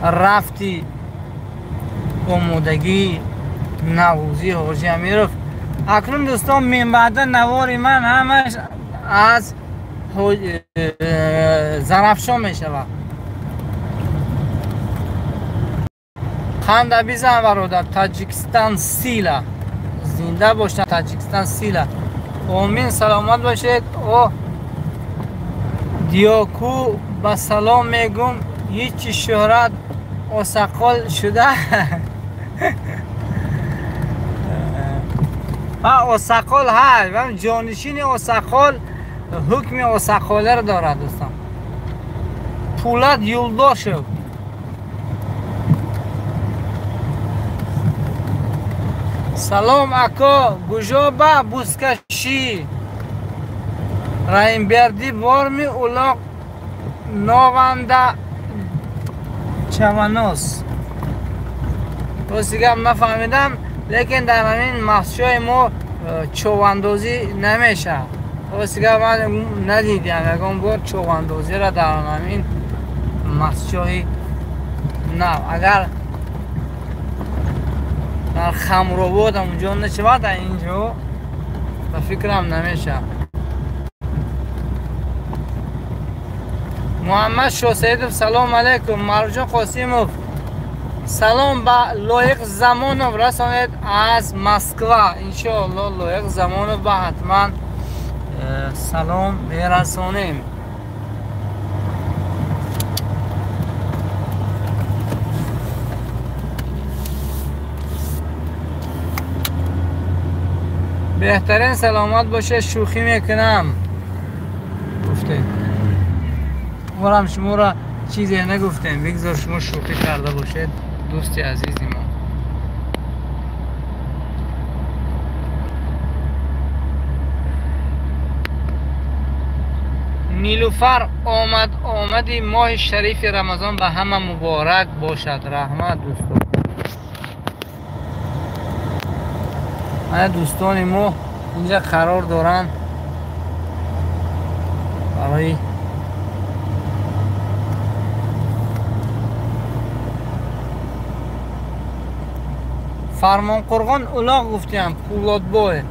[SPEAKER 1] рафти омодагии наврӯзии Ҳоҷи Амиров. Акнун дӯстон минбаъда навори ман ҳамаш аз Зарафшон мешавад. Қанда бизан бародар. Таҷикистан сила. Зинда бошад Таҷикистан сила. Омин саломат бошед. О Диёку ба салом мегум. Ҳичи шӯҳрат осақол шуда. Ва осақол ҳай, ва ҷонишини осақол ҳукми осақоларо дорад дӯстон. Пулат Юлдошев. Салом ако, куҷо ба бузкашӣ? Раимбердӣ борми улоқ нованда чаванос. Рости гап нафаҳмидам, лекин дар ҳамин масҷои мо човандозӣ намешавад. Рости гап ман надидам ягон бор човандозиро дар ҳамин масҷои нав. Агар дар Хамробод онҷо нашавад, дар инҷо ба фикрам намешавад. Муҳаммад Шосаидов салом алейкум. Марҷон Қосимов салом ба Лоиқ Замонов расонед аз Москва. Иншоаллоҳ Лоиқ Замонов ба ҳатман салом мерасонем. Беҳтарин саломат бошед. Шӯхӣ мекунам гуфтед. Ворам шуморо чизе нагуфтем, бигзор шумо шӯхӣ карда бошед дӯсти азизи мо. Нилуфар омад омади моҳи шарифи Рамазон ба ҳама муборак бошад. Раҳмат дӯстон. Ана дӯстони мо инҷа қарор доранд барои Фармонқурғон улоқ гуфтиам, Пулодбой.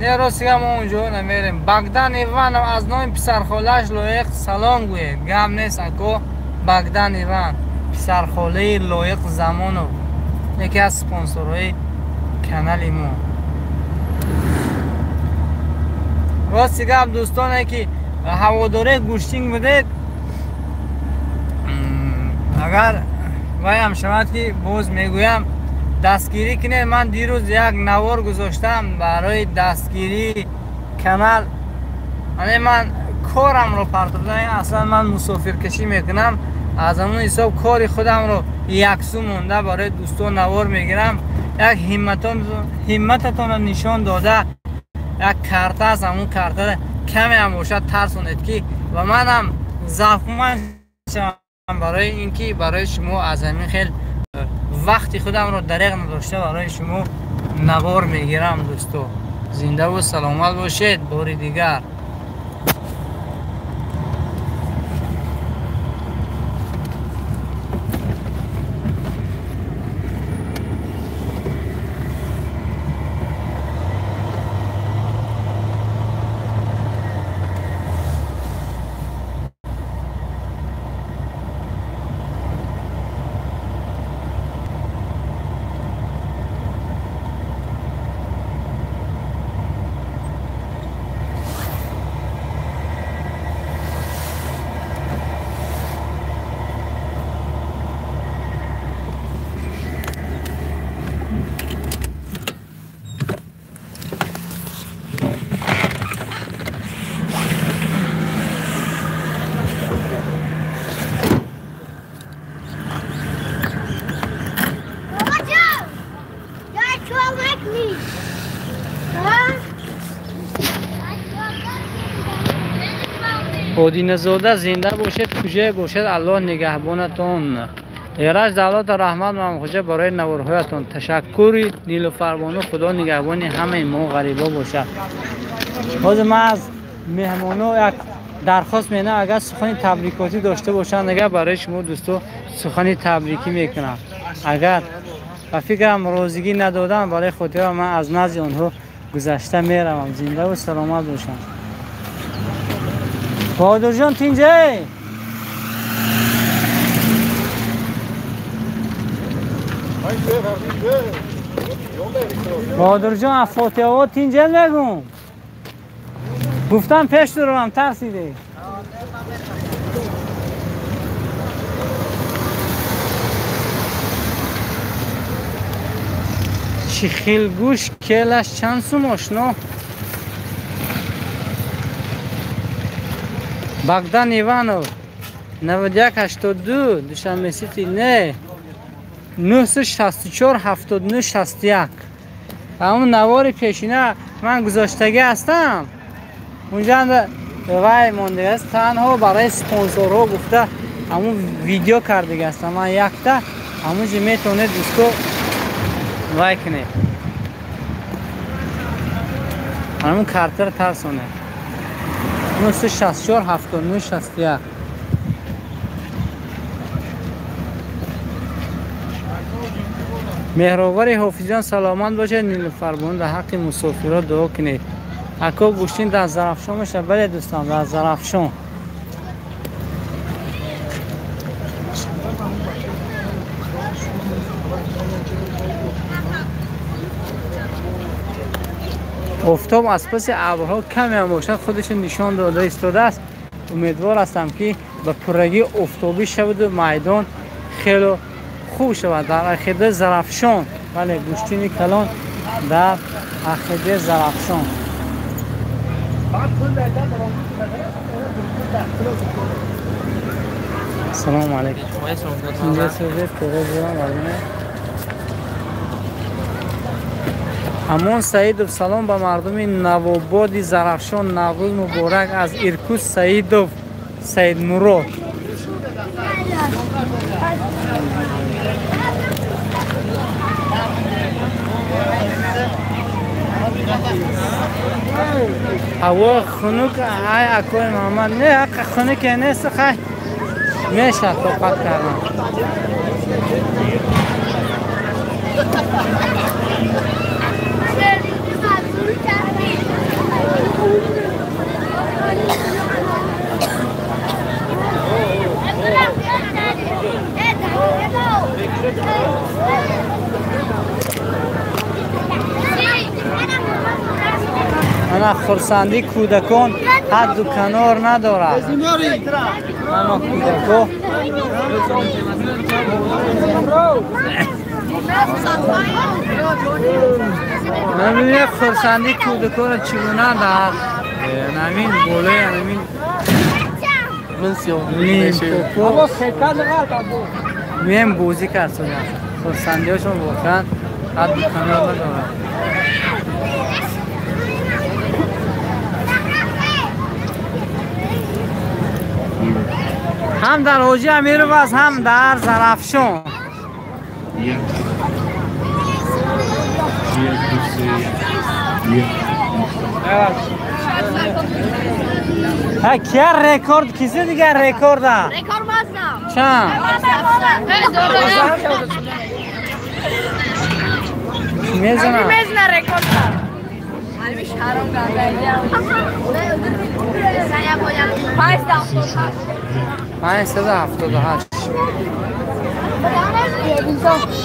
[SPEAKER 1] Не, ростига мо онҷо намерем. Богдан Иванов аз номи писархолааш Лоиқ салом гӯед. Гап нест, ако. Богдан Иван, писархолаи Лоиқ Замонов, яке аз спонсорҳои канали мо. Рости гап, дӯстоне ки ҳаводораи гӯштинг будед, агар вайам шавад ки боз мегӯям, дастгирӣ кунед. Ман дирӯз як навор гузоштам барои дастгирии канал. Ане ман корамро партофтам, аслан ман мусофиркашӣ мекунам, аз ҳамон ҳисоб кори худамро яксу монда барои дӯстон навор мегирам. Як ҳиммататонро нишон дода, як карта аст, ҳамон картара каме ҳам бошад тарсонед ки ва манам завқманд шавам барои ин ки барои шумо аз ҳамин хел вақти худамро дареғ надошта барои шумо навор мегирам. Дӯсто, зиндаву саломат бошед. Бори дигар Одиназода зинда бошед, куҷое бошед, Аллоҳ нигаҳбонатон. Эраҷ Давлат раҳмат Мамхоҷа барои наворҳоятон. Ташаккури Нилуфарбону, Худо нигаҳбони ҳамаи мо ғарибо бошад. Ҳозир ман аз меҳмоно як дархост менам, агар сухани табрикотӣ дошта бошанд, агар барои шумо дӯсто сухани табрикӣ мекунам. Агар ба фикрам розигӣ надодам, барои хотира ман аз назди онҳо гузашта меравам. Зиндаву саломат бошанд. Баҳодурҷон, тинҷай? Баҳодурҷон, аз фотиҳаҳо тинҷа мегум. Гуфтам пеш дуравам, тарсиде. Чӣ хел гӯш келаш чанд сум ошно? Богдан Иванов 9182 Душанбе Сити не 964 79 61. Ҳамон навори пешина ман гузоштагӣ ҳастам, унҷа вай мондагиаст, танҳо барои спонсорҳо гуфта ҳамон видео кардагӣ ҳастам ман якта. Ҳамонҷо метавонед дӯсто вай кунед, ҳамон картаро тарсонед. 964 79 61. Меҳровари ҳофизҷон саломат бошед. Нилуфарбону дар ҳаққи мусофирҳо дуо кунед. Ако гӯштин дар Зарафшон мешавад? Бале дӯстон, дар Зарафшон. Офтоб аз паси абрҳо каме ҳам бошад худашро нишон дода истодааст. Умедвор ҳастам ки ба пуррагӣ офтобӣ шаваду майдон хело хуб шавад. Дар ақидаи Зарафшон, бале, гӯштини калон дар ақидаи Зарафшон. Салому алайкум. Амон Саидов, салом ба мардуми Навободи Зарафшон, Наврӯз муборак. Аз Иркут Саидов Саидмурод. Ҳаво хунук ай акои Муҳаммад, не ҳаққа хунуке нест, хай мешавад тоқат кардан. Ана хурсандии кӯдакон ҳадду канор надорад. Ана кӯдако мебинед хурсандии кӯдаконро чӣ гуна дар ҳамин болои ҳамин меем бозӣ карданд. Хурсандиҳошон воқеан ҳадду канор надорад. Ҳам дар Ҳоҷи Амиров аст, ҳам дар Зарафшон. Кия рекорд киси дигар рекорда?
[SPEAKER 4] Рекорд мазнам.
[SPEAKER 1] Чанд? Мезанам.
[SPEAKER 4] Мезана рекорда.
[SPEAKER 1] 578.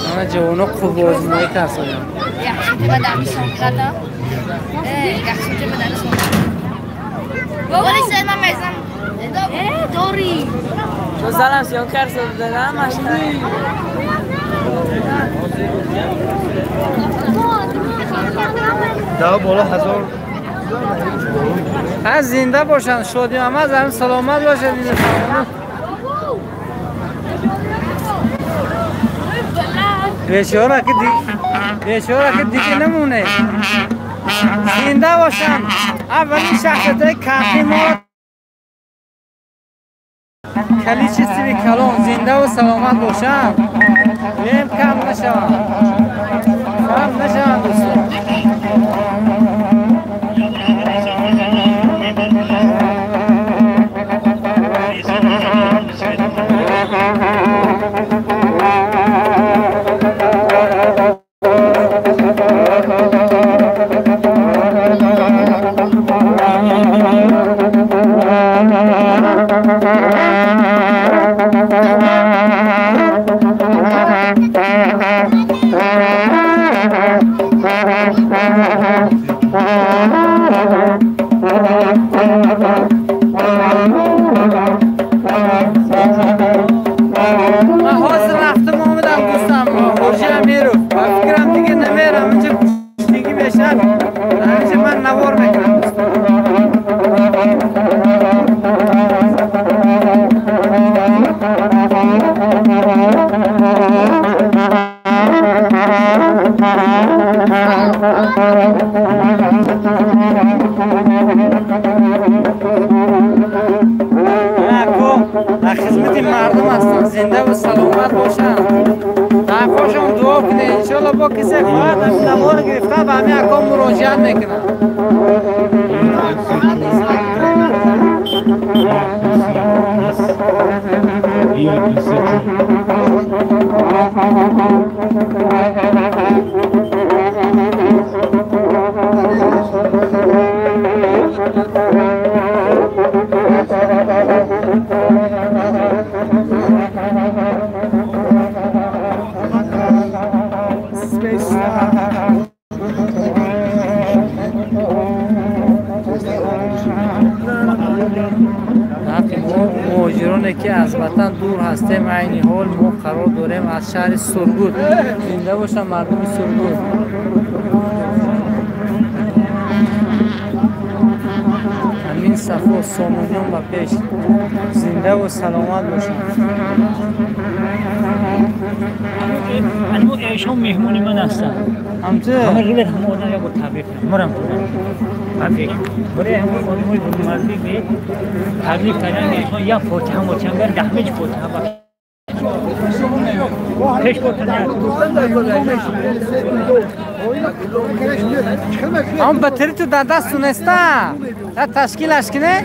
[SPEAKER 1] Ана ҷавоно қурбозимоӣ карданд. Ҳа зинда бошанд, шодӣ омад, ҳам саломат бошанд. Бечора ки дига намоне. Зинда бошанд. Аввалин шахсиятҳои кафи мо каличествои калон зинда ва саломат бошанд. Бем кам нашаванд. Кам нашаванд дӯстон. Шаҳри Сургут. Зинда бошанд мардуми Сургут. Ҳамин сафо сомониён ба пеш. Зинда ва саломат бошанд.
[SPEAKER 3] Эшон меҳмони ман ҳастанд.
[SPEAKER 1] Ҳамту?
[SPEAKER 3] Ҳама рӯз ҳама одам як бор табрик кунам. Марам кунам. Табрик. Барои ҳама одамои бурмардӣ табрик кардан эшон як фотиҳа мочангар даҳмеҷ фотиҳа бахш.
[SPEAKER 1] Ам батари ту дар даст тунаста? Та ташкилаш кине?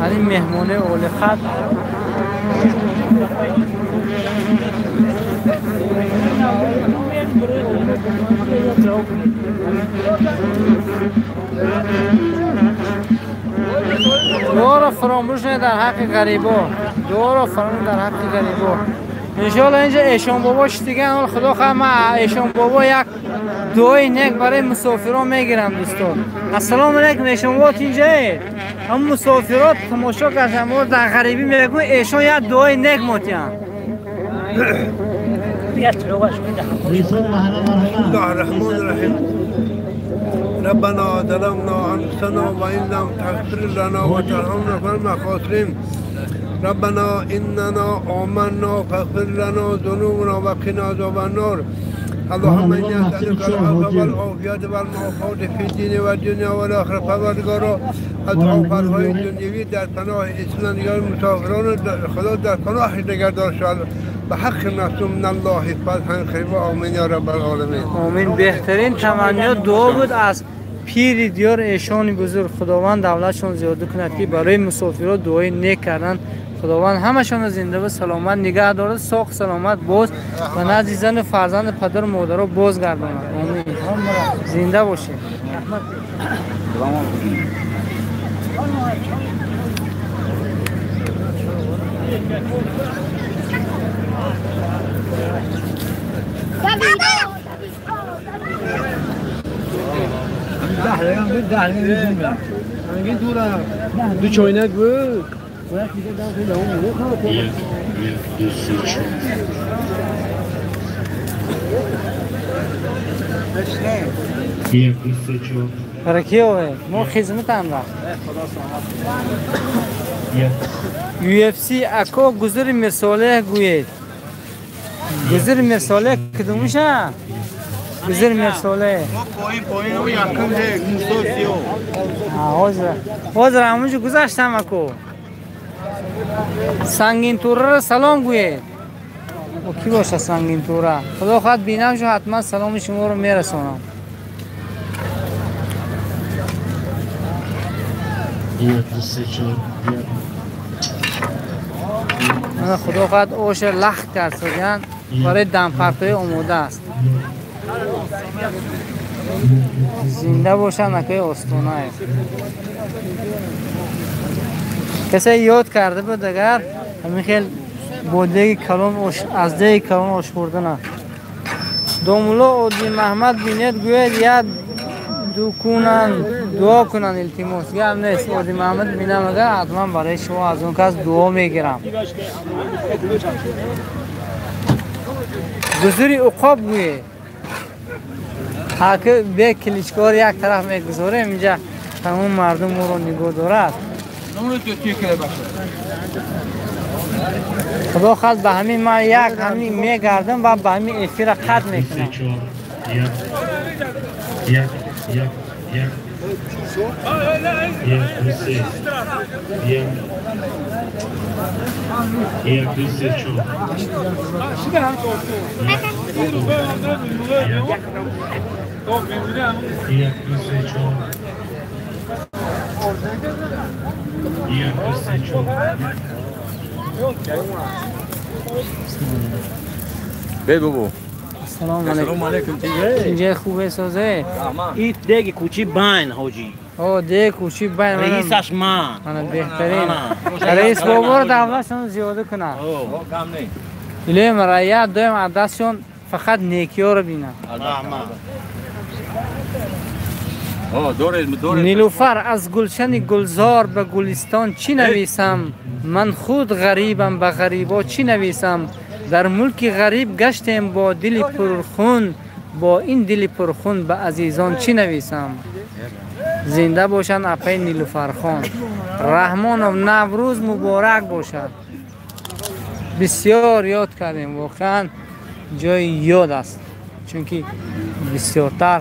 [SPEAKER 1] Ҳамин меҳмони олиқадр Дуоро фаромӯш не дар ҳаққи ғарибо. Дуоро фаромӯш дар ҳаққи ғарибо. Иншоалло инҷа эшон бобо шидиган, худо хоҳад ман эшон бобо як дуои нек барои мусофирон мегирам дӯстон. Ассалому алайкум эшон бобо, инҷае? Ҳам мусофирот тамошо кардам, мо дар ғарибӣ мегӯем эшон як дуои нек мотиям.
[SPEAKER 5] Бисмиллоҳир-раҳмонир-раҳим. ربنا ظلمنا أنفسنا وإن لم تغفر لنا وترحمنا لنكونن الخاسرين. ربنا إننا آمنا فاغفر لنا ذنوبنا وقنا عذاب النار. اللهم إنا نسألك العفو والعافية والمعافاة في الدين والدنيا والآخرة. پروردگارا از آفت‌های دنیوی در پناه اسم نگاه مسافران خدا در پناه نگهدار شد. به حق نصر من الله فتحا قریبا. آمین یا رب العالمین.
[SPEAKER 1] آمین. بهترین تمنیات دعا بود از پیر دیار ایشان بزرگ. خداوند دولتشون زیاده کند که برای مسافران دعای نیک کردن. خداوند همشان زنده و سلامت نگه دارد، ساق سلامت باز و نزد زن و فرزند پدر و مادر را باز گرداند. آمین. زنده باشید.
[SPEAKER 13] دو چاینک بود.
[SPEAKER 1] 1 2 3 4. برای ما خدمت هم رفت. UFC اکو گذر میرصالح گوید. گذر میرصالح کدومشه؟ گذر میرصالح.
[SPEAKER 5] پایین پایین او یکم ده موسی.
[SPEAKER 1] حاضر حاضر همونجا گذشتم اکو. سنگین توره را سلام گوید. او کی باشه سنگین توره؟ خدا خواهد بینم شو حتما سلام شما رو میرسانم.
[SPEAKER 22] 1 2 3 4.
[SPEAKER 1] خدا خواهد اوش لخت کرد سوگن برای دمپرتای آماده است. زنده باشن اکای آستانه. کسی یاد کرده بود اگر همین خیلی با دیگ کلون از دیگ کلون آش خوردن. دوملا عادی محمد بینید گوید یاد دو کنن دعا کنن التماس گم نیست. عادی محمد بینم اگر حتما برای شما از اون کس دعا میگیرم. گذری عقاب گوید. حق به کلیچکار یک طرف میگذاریم اینجا تمام مردم او رو نگاه دارد. خدا خواست به همین من یک همین میگردم و به همین افیر را قطع میکنم.
[SPEAKER 22] 1 1 1 1 1 2 3 1 1 2 3 4. 1 2 3 4. 1 2 3 4.
[SPEAKER 21] بی بابا.
[SPEAKER 1] السلام علیکم. اینجا خوبه سازه؟
[SPEAKER 23] این دیگ کوچی بین حاجی.
[SPEAKER 1] او دیگ کوچی بین.
[SPEAKER 23] رئیسش من.
[SPEAKER 1] من بهترین. رئیس بابا رو دولتشون زیاده کنه.
[SPEAKER 21] او کم نی.
[SPEAKER 1] الهی رعیت دویم از دستشون فقط نیکی ها رو بینن. نیلوفر از گلشن گلزار به گلستان چی نویسم؟ من خود غریبم به غریبا چی نویسم؟ در ملک غریب گشتیم با دل پرخون، با این دل پرخون به عزیزان چی نویسم؟ زنده باشند اپای نیلوفر خان. رحمانов نوروز مبارک باشد. بسیار یاد کردیم، واقعا جای یاد است، چونکه بسیارتر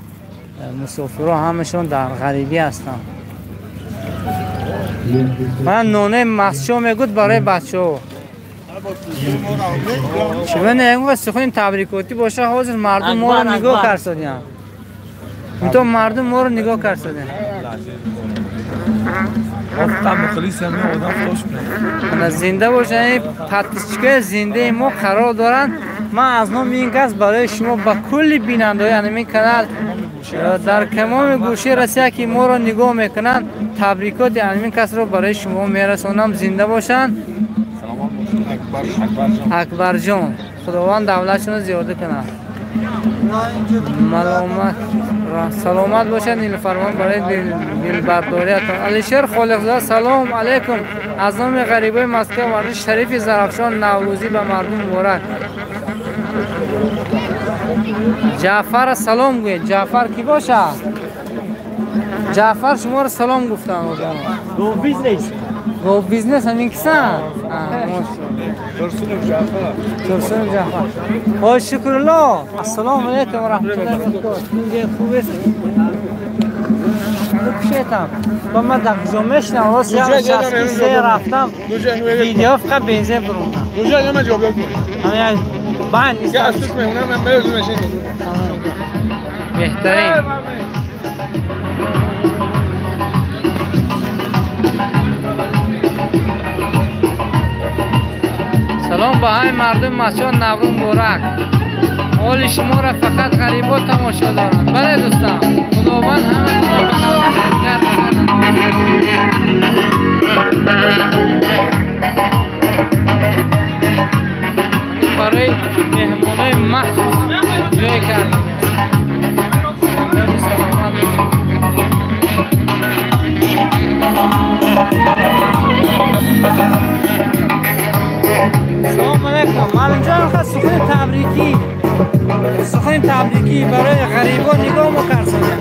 [SPEAKER 1] مسافرها همشون در غریبی هستند. من نونه مسچو میگود برای بچه‌ها. چون نه سخن تبریکاتی باشه، حاضر مردم ما رو نگاه کردن. تو مردم ما رو نگاه کردن. زنده باشن. پاتیچکای زنده ما قرار دارن. من از نام این کس برای شما با کلی بیننده های این کانال дар тамоми гӯшаи Россия ки моро нигоҳ мекунанд, табрикоти ҳамин касро барои шумо мерасонам. Зинда бошанд. Акбарҷон, Худованд давлатшонро зиёда кунад. Маломат саломат бошад. Нилфармон барои дилбардориятон. Алишер Холиқзода, салом алейкум. Аз номи ғарибои Москва варзиш шарифи Зарафшон наврӯзӣ ба мардум муборак. Ҷаъфар салом гӯед. Ҷаъфар кӣ бошад? Ҷаъфар шуморо салом гуфтам.
[SPEAKER 3] Го бизнес.
[SPEAKER 1] Го бизнес ҳамин кисан? Турсунов Ҷаъфар. Ой шукрулло. Ассалому алайкум ва раҳматуллоҳи ва баракотуҳ. Хуб аст? Кушетам. Ба ман дар куҷо мешинам? Рост 63 рафтам. Видео фақат бензин бурдам. Ҳамин банд беҳтарин. Салом ба ҳамаи мардуми Масҷид, Наврӯз муборак. Ҳоли шуморо фақат ғарибо тамошо доранд. Бале дӯстам, Худованд ҳамаро ба Наврӯз. Барои меҳмонои махсус ҷой кардем. Саломат бошед. Салом алейкум. Маълумҷон, сухани табрикӣ, сухани табрикӣ барои ғарибон нигоҳ мекарсонем.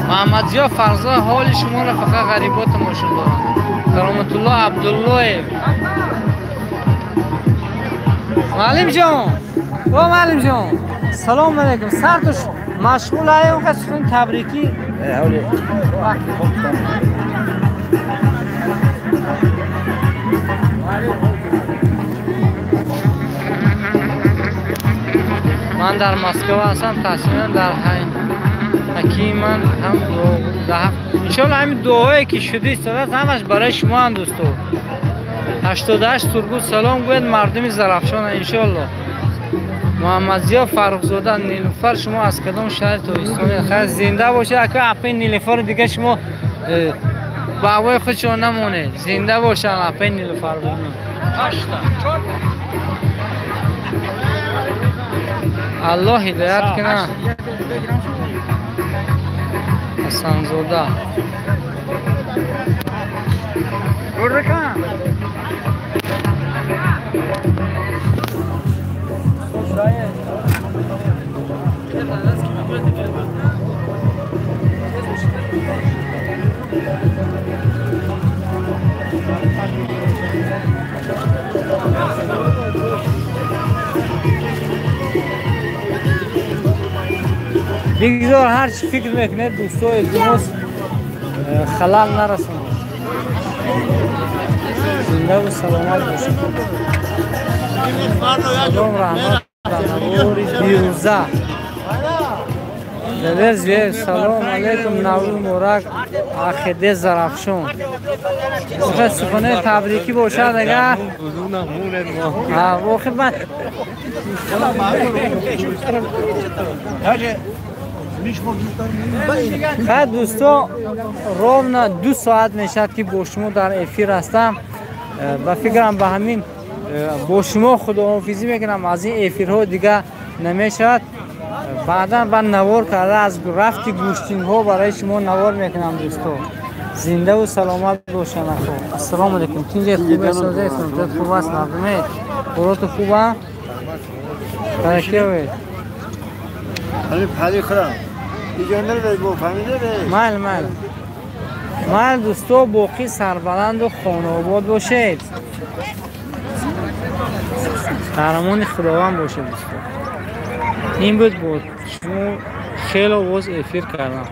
[SPEAKER 1] Муҳаммадзиё Фарзод, ҳоли шуморо фақат ғарибо тамошо доранд. Кароматулло Абдуллоев. Маълимҷон, о маълимҷон, салом алейкум. Сартуш машғул ай он сухан табрикӣ. Ман дар Москва ҳастам, таҳсилам дар ҳакиман ҳам иншоалло ҳамин дуое ки шуда истодааст ҳамаш барои шумо ҳам дӯсто. 88 Сургут салом гӯяд мардуми Зарафшона иншоалло. Муҳаммадзиё Фаррухзода, Нилуфар шумо аз кадом шаҳри Тоҷикистон? Хайр, зинда бошед. Ака апаи Нилуфару дига шумо ба ҳавои худшон намонед. Зинда бошанд апаи Нилуфар. Аллоҳ ҳидоят кунад. Ҳасанзода. Бигзор ҳар чӣ фикр мекунед дӯсто, илтимос халал нарасонед. Зинда ва саломат бошед. Салом раҳмат ба навори дирӯза. Далер Зиёев, салом алейкум, Наврӯз муборак, Ахиде Зарафшон. Сухани табрикӣ бошад агар. Охир ман хайр дӯсто, ровно 2 соат мешавад ки бо шумо дар эфир ҳастам. Ба фикрам ба ҳамин бо шумо худоҳофизӣ мекунам. Аз ин эфирҳо дига намешавад. Баъдан ба навор карда аз рафти гӯштинҳо барои шумо навор мекунам дӯсто. Зиндаву саломат бошанд. Ассалому алайкум. Тинҷед хуб аст? Хуб аст мардуме? Ҳолату хуба? Баракевед. Майл майл майл дӯсто, боқӣ сарбаланду хонаобод бошед. Қаҳрамони Худованд бошед дӯсто. Ин буд бо шумо хеле овоз эфир кардам.